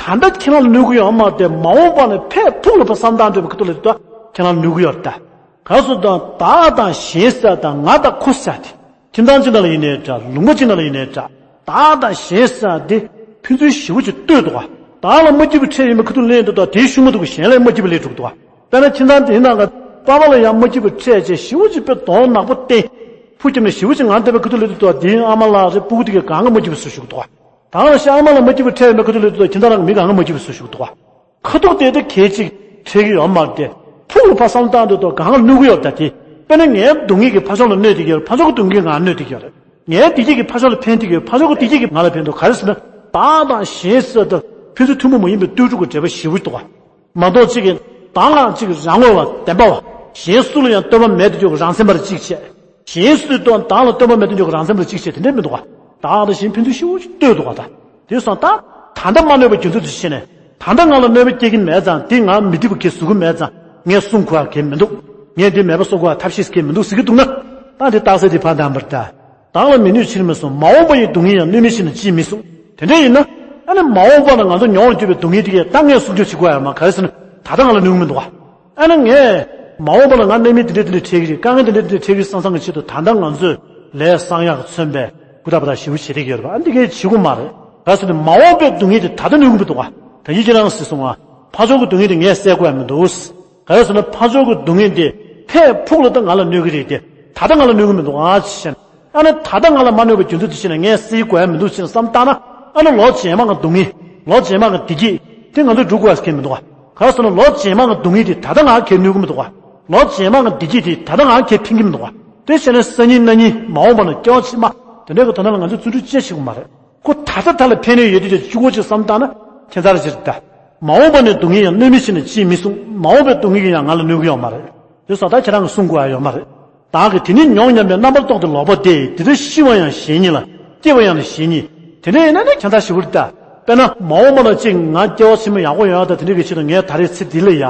ཨ། ད་ལྟ་ཁྱེད་རང་ལ་གནོད་ཀྱི་ཡོད་མ་རེད། མ་འོངས་པ་ནས་ཕར་ཕུགས་ལ་ཕར་བསམ་བཏང་འདོད་པའི་ཁ་ཐུག་ལ་དེ་ཁྱེད་རང་ལ་གནོད་ཀྱི་ཡོད་རེད་ད། ག་རེ་ཟེར་དང་བདག་དང་གཞན་ཟེར་དང་ང་དང་ཁོ་ཟེར་དེ། ཁྱིམ་ཚང་གཅིག་ནང་ལ་ཡིན་ནའི་འདྲ། ལུང་པ་གཅིག་ནང་ལ་ཡིན་ནའི་འདྲ། བདག་དང་གཞན་ཟེར་དེ་ཕན་ཚུན་ཞེ་པོ་ཅིག་ལྟོས་འདུག་ག་བདག་ལ་མ་སྐྱིད་པ་འཕྲད་ཡོང་བའི་ཁ་ཐུག་ལེན་འདུག་ད་དེའི་ཤུགས་མ་ཐུག་གཞན་ལ་མ་སྐྱིད་པ་ལས་འགྲོ་གི་འདུག་ག་དཔེར་ན་ཁྱིམ་ཚང་དེའི་ནང་གི་པ་ཕ་ལ་ཡང་མ་སྐྱིད་པ་འཕྲད་བྱས་ཞེ་པོ་ཅིག་དཔེ་གདོང་ནག་པོ་བསྟན། ཕུ་ཁྱིམ་ནས་ཞེ་པོ་ཅིག་ངང་བསྡད་པའི་ཁ་ཐུག་ལེན་འདུག་ད་དེའི་ཨ་མ་ལགས་རེད། སྤུ་གུ་དེ་གས་གང་ག་མ་སྐྱིད་པ་བཟོ་ཞུགས་འདུག་ག་ད་ག་ནང་བཞིན་ཨ་མ་ལ་མ་སྐྱིད་པ་འཕྲད་ཡོང་བའི་ཁ་ཐུག་ལེན་འདུག་ད་ཁྱིམ་ཚང་ནང་གི་མི་གང་ག་མ་སྐྱིད་པ་བཟོ་ཞུགས་འདུག་ག་ཁ་ཐུག་དེ་དེ་གལ་ཆེ་འཕྲད་ཀྱི་ཡོད་མ་རེད་དེ། ཕུགས་ལ་ཕར་བསམ་བཏང་དུས་ཐོག་གང་ག་གནོད་ཀྱི་ཡོད་ད་དེ། དཔེར་ན་ངའི་སྡུག་བསྔལ་གྱིས་ཕར་ཕྱོགས་ལ་གནོད་བསྡད་ཀྱི་ཡོད་རེད། ཕར་ཕྱོགས་ཀྱི་སྡུག་བསྔལ་གྱིས་ང་གནོད་བསྡད་ཀྱི་ཡོད་རེད། ངའི་བདེ་སྐྱིད་ཀྱིས་ཕར་ཕྱོགས་ལ་ཕན་བསྡད་ཀྱི་ཡོད། ཕར་ཕྱོགས་ཀྱི་བདེ་སྐྱིད་ཀྱིས་ང་ལ་ཕན་ཐོགས། ག་རེ་ཟེར་ན་བདག་དང་གཞན་ཟེར་དུས་ཕན་ཚུན་ཐུན་མོང་མ་ཡིན་པའི་ལྟོས་གྲུབ་ཀྱི་འབྲེལ་བ་ཞེ་པོ་འདུག་ག་མ་གཏོགས་གཅིག་གིས་བདག་ལ་གཅིག་རང་ངོ་བ་བདེན་པ་བ། གཞན་སུ་ལ་ཡང་སྟོན་པ་མེད་དུ་འཇུག་རང་སེམས་པར་གཅིག་བྱས། གཞན་སུས་སྟོན་བདག་ལ་སྟོན་པ་མེད་དུ་འཇུག་རང་སེམས་པར་གཅིག་བྱས་དེ་འདྲ་མི་འདུག་ག་ད་ཨ་ད་གཞན་ཕན་ཚུན་ཤི་བོ་ཞིག་ལྟོས་འདུག་ག་ད། དེ་སོང་ད། ད་ལྟ་མ་གནོད་པའི་རྒྱུ་མཚན་དུ་བྱས་ནས། ད་ལྟ་ང་ལ་གནོད་པ་སྐྱེལ་གྱིན་མེད་ཙང་དེ་ང་མི་བདེ་བ་གས་བཟོ་གི་མེད་ཙང་ངས་གསུང་དགོས་ཡ་གལ་མི་འདུག་ངས་འདི་མེད་པ་བཟོ་དགོས་ཡ་ཐབས་ཤེས་གལ་མི་འདུག་ཟེར་གྱི་འདུག་ན། ད་དེ་རྟགས་གསལ་དེ་ཕར་བཏང་བར་ད། བདག་ལ་མི་གནོད་ཕྱིར་མི་གསུང་། མ་འོངས་པ་ཡི་སྡུག་བསྔལ་ཡང་། གནོད་མི་ཤེས་ན་ཅིས་མི་གསུང་། དེ་འདྲ་ཡིན་ན། ཨ་ནི་མ་འོངས་པ་ལ་ང་ཚོ་མྱོང་བར་འགྱུར་བའི་སྡུག་བསྔལ་དེ་གས་ད་ངས་གསུང་ཆོག་བྱེད་དགོས་ཡ་མ་ག་རེ་ཟེར་ན་ད་ལྟ་ང་ལ་གནོད་གི་མི་འདུག་ག་ཨ་ནི་ངས་མ་འོངས་པ་ལ་ང་གནད་དོན་འདི་འདྲ་འདི་འདྲ་འཕྲད་ཀྱི་རེད། དཀའ་ངལ་འདི་འདྲ་འདི་འདྲ་འཕྲད་ཀྱི་བསམ་བསམ་གྱི་ཆེད་དུ་ད་ལྟ་ང་ཚོས་ལས་བསགས་ཡག་མཚོན་པའི་ཧུར་ཐག་པ་དང་ཞེ་པོ་བྱེད་བསྡད་ཀྱི་ཡོད་རེད་པ། ཨ་འདི་གས་བྱེད་དགོས་མ་རེད། ག་ཟེར་ན་མ་འོངས་པའི་སྡུག་བསྔལ་དེ་ད་ལྟ་གནོད་ཀྱི་མི་འདུག་ག་ད་ཡིད་ཀྱི་རང་ཟེར་སོང་ང་། ཕར་ཕྱོགས་ཀྱི་སྡུག་བསྔལ་དེ་ངས་སེལ་དགོས་ཡ་མི་འདུག་ག་རེ་ཟེར་ན་ཕར་ཕྱོགས་ཀྱི་སྡུག་བསྔལ་དེ་ཕར་ཕུགས་ལ་ད་ང་ལ་གནོད་ཀྱི་རེད་དེ། ད་ལྟ་ང་ལ་གནོད་ཀྱི་མི་འདུག་ཨ་ཅེ་ཟེར་ན། ཨ་ནི་ད་ལྟ་ང་ལ་མ་གནོད་པའི་རྒྱུ་མཚན་དེ་བྱས་ན་ངས་སེལ་དགོས་ཡ་མི་འདུག་ཅེས་བསམ་བཏང་ན། ཨ་ནི་ལོ་རྗེས་མ་གི་སྡུག་བསྔལ། ལོ་རྗེས་མ་གི་བདེ་སྐྱིད་དེ་ང་ཚོས་སྒྲུབ་དགོས་ཡ་གལ་མི་འདུག་ག་ག་རེ་ཟེར་ན་ལོ་རྗེས་མ་གི་སྡུག་བསྔལ་དེ་ད་ལྟ་ང་གས་གནོད་ཀྱི་མི་འདུག་ག་ལོ་རྗེས་མ་གི་བདེ་སྐྱིད་དེ་ད་ལྟ་ང་གས་ཕན་གྱི་མི་འདུག་ག་དེ་བྱས་ན་སང་ཉིན་གནངས་ཉིན་མ་འོངས་པ་ན་སྐྱེ་བ་ཕྱི་མ་དེ་འདྲའི་གི་དོན་དག་ལ་ང་ཚོས་བརྩོན་འགྲུས་ཅི་བྱེད་དགོས་མ་རེད། ཁོ་ད་ལྟ་ད་ལ་ཕན་ནུས་ཡོད་དུས་ཀྱི་གཅིག་པོ་གཅིག་བསམ་བཏང་ན་ཁྱད་མཚར་ཅིག་རེད་ད། མ་འོངས་པ་ནས་སྡུག་བསྔལ་ཡང་གནོད་མི་ཤེས་ན་ཅིས་མི་གསུང་། མ་འོངས་པའི་སྡུག་བསྔལ་གྱིས་ཡང་ང་ལ་གནོད་ཀྱི་ཡོད་མ་རེད། དེ་སོང་ད་ཁྱེད་རང་གིས་གསུང་དགོས་ཡ་ཡོད་མ་རེད། བདག་གིས་དེ་ནི་མྱོང་སྙམ་པའི་རྣམ་པར་རྟོག་སྟེ་ལོག་པ་སྟེ། དེ་ལྟར་ཤི་བ་ཡང་གཞན་ཉིད་ལ། སྐྱེ་བ་ཡང་ནི་གཞན་ཉིད། དེ་འདྲ་ཡིན་ན་ནི་ཁྱད་མཚར་ཞེ་པོ་རེད་ད། དཔེར་ན་མ་འོངས་པ་ན་ཅིག་ང་སྐྱེ་བ་ཕྱི་མ་ཡག་པོ་ཡོང་ཡ་ད་དེ་འདྲ་གི་ཆེད་དུ་ངས་ད་རེས་ཚེ་འདི་ལ་ཡ་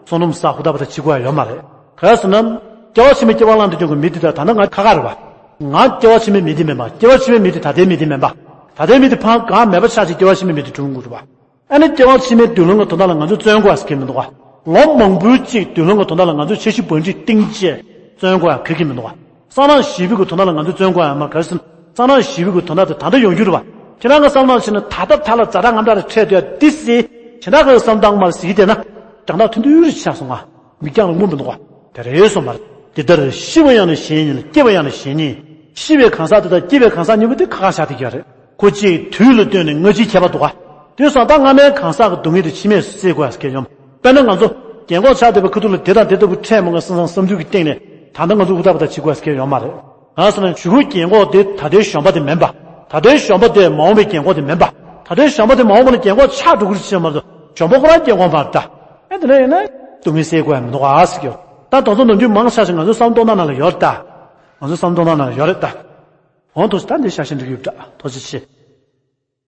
བསོད་ནམས་བསགས་ཧུར་ཐག་པ་ད་བྱེད་དགོས་ཡ་ཡོད་མ་རེད། ག་རེ་ཟེར་ན། སྐྱེ་བ་ཕྱི་མའི་སྐྱེ་བ་བླངས་ཏེ་སྐྱོང་གི་མི་དེ་དང་ད་ལྟ་ང་ཁ་ཁ་རེད་པ། ང་སྐྱེ་བ་ཕྱི་མའི་མི་དེ་མེད་པ། སྐྱེ་བ་ཕྱི་མའི་མི་དེ་ད་ལྟའི་མི་དེ་མིན་པ། ད་ལྟའི་མི་དེ་ཕར་གང་མེད་པ་ཆགས་ཅིག་སྐྱེ་བ་ཕྱི་མའི་མི་དེ་འགྲུབ་དགོས་རེད་པ། ཨ་ནི་སྐྱེ་བ་ཕྱི་མའི་མདུན་ལམ་གྱི་དོན་དག་ལ་ང་ཚོས་བརྩོན་དགོས་ཟེར་མཁན་མི་འདུག་ག་ལོ་མང་པོའི་གཅིག་མདུན་ལམ་གྱི་དོན་དག་ལ་ང་ཚོས་འཆར་གཞི་བང་སྒྲིག་བཏིང་བྱས་བརྩོན་དགོས་ཡ་ག་གེ་མི་འདུག་ག་སང་གནངས་གཞེས་བུ་གི་དོན་དག་ལ་ང་ཚོས་བརྩོན་དགོས་ཡ་མ་ག་རེ་ཟེར་ན། སང་གནངས་གཞེས་བུ་གི་དོན་དག་དེ་ད་ལྟ་ཡོང་རྒྱུ་རེད་པ། ཁྱེད་རང་གི་བསམ་བློ་བྱས་ན་ད་ལྟ་ད་ལ་ཛ་དྲག་ངམ་དྲག་རེ་འཕྲད་སྡོད་ཡ་འདི་སྲིད། ཁྱེད་རང་གི་བསམ་སྟངས་མར་གཟིགས་བསྡད་ན། རྒྱང་ཐག་ཐུང་ཐུང་རེ་ཆགས་སོང་ང་། མིག་རྒྱང་ལ་མངོན་པ་འདུག་ག་དེ་རེད་སོང་མ་རེད། དེ་ལྟར་ཤི་བ་ཡང་ནི་གཞན་ཉིད་ལ། སྐྱེ་བ་ཡང་ནི་གཞན་ཉིད། ཤི་བའི་གང་ཟག་དེ་དང་སྐྱེ་བའི་གང་ཟག་གཉིས་པོ་དེ་ཁ་ཁ་བཞག་བསྡད་ཀྱི་ཡོད་རེད། ཁོ་གཅིག་དུས་ལ་ལྟོས་ནས་སྔ་ཕྱི་ཁྱད་པར་འདུག་ག་དེ་སོང་ད་སྔ་མའི་གང་ཟག་གི་སྡུག་བསྔལ་དེ་ཕྱི་མས་སེལ་དགོས་ཡ་སྐད་ཡོང་། དཔེར་ན་ང་ཚོ་རྒན་གོག་ཆགས་བསྡད་པའི་ཁ་ཐུག་ལ་དེ་དང་དེ་ལྟ་བུ་འཕྲད་མ་དགོས་བསམ་བསམ་བསམ་ཚུལ་གྱི་སྟེང་ནས་ད་ལྟ་ང་ཚོ་ཧུར་ཐག་པ་ད་བྱེད་དགོས་ཡ་སྐད་ཡོང་མ་རེད། གང་ཟེར་ན་གཞུག་གུའི་རྒན་གོག་དེ་ད་ལྟའི་གཞོན་པ་དེ་མིན་པ། ད་ལྟའི་གཞོན་པ་དེ་མ་འོངས་པའི་རྒན་གོག་དེ་མིན་པ། ད་ལྟའི་གཞོན་པ་དེ་མ་འོངས་པ་ལ་རྒན་གོག་ཆགས་འགྲོ་གི་རེད་ཅེས་མ་གཏོགས་གཞོན་པ་ཁོ་རང་རྒན་གོག་མ་རེད་ད། ཨེ་དེ་འདྲ་ཡིན་ན་སྡུག་བསྔལ་སེལ་དགོས་ཡ་མི་འདུག་ག་ཟེར་གྱི་ཡོད། ད་དེ་ཚོ་ནམ་རྒྱུན་མང་ཆེ་ཞིག་ང་ཚོའི་བསམ་བློ་གཏོང་སྟངས་ནང་ལ་ཡོད་རེད་ད། ང་ཚོའི་བསམ་བློ་གཏོང་སྟངས་ནང་ལ་ཡོད་རེད་ད། འོང་དུ་ད་འདི་ཤ་ཞེན་འགྲིག་གི་ཡོད་ད། ཐུགས་རྗེ་ཆེ།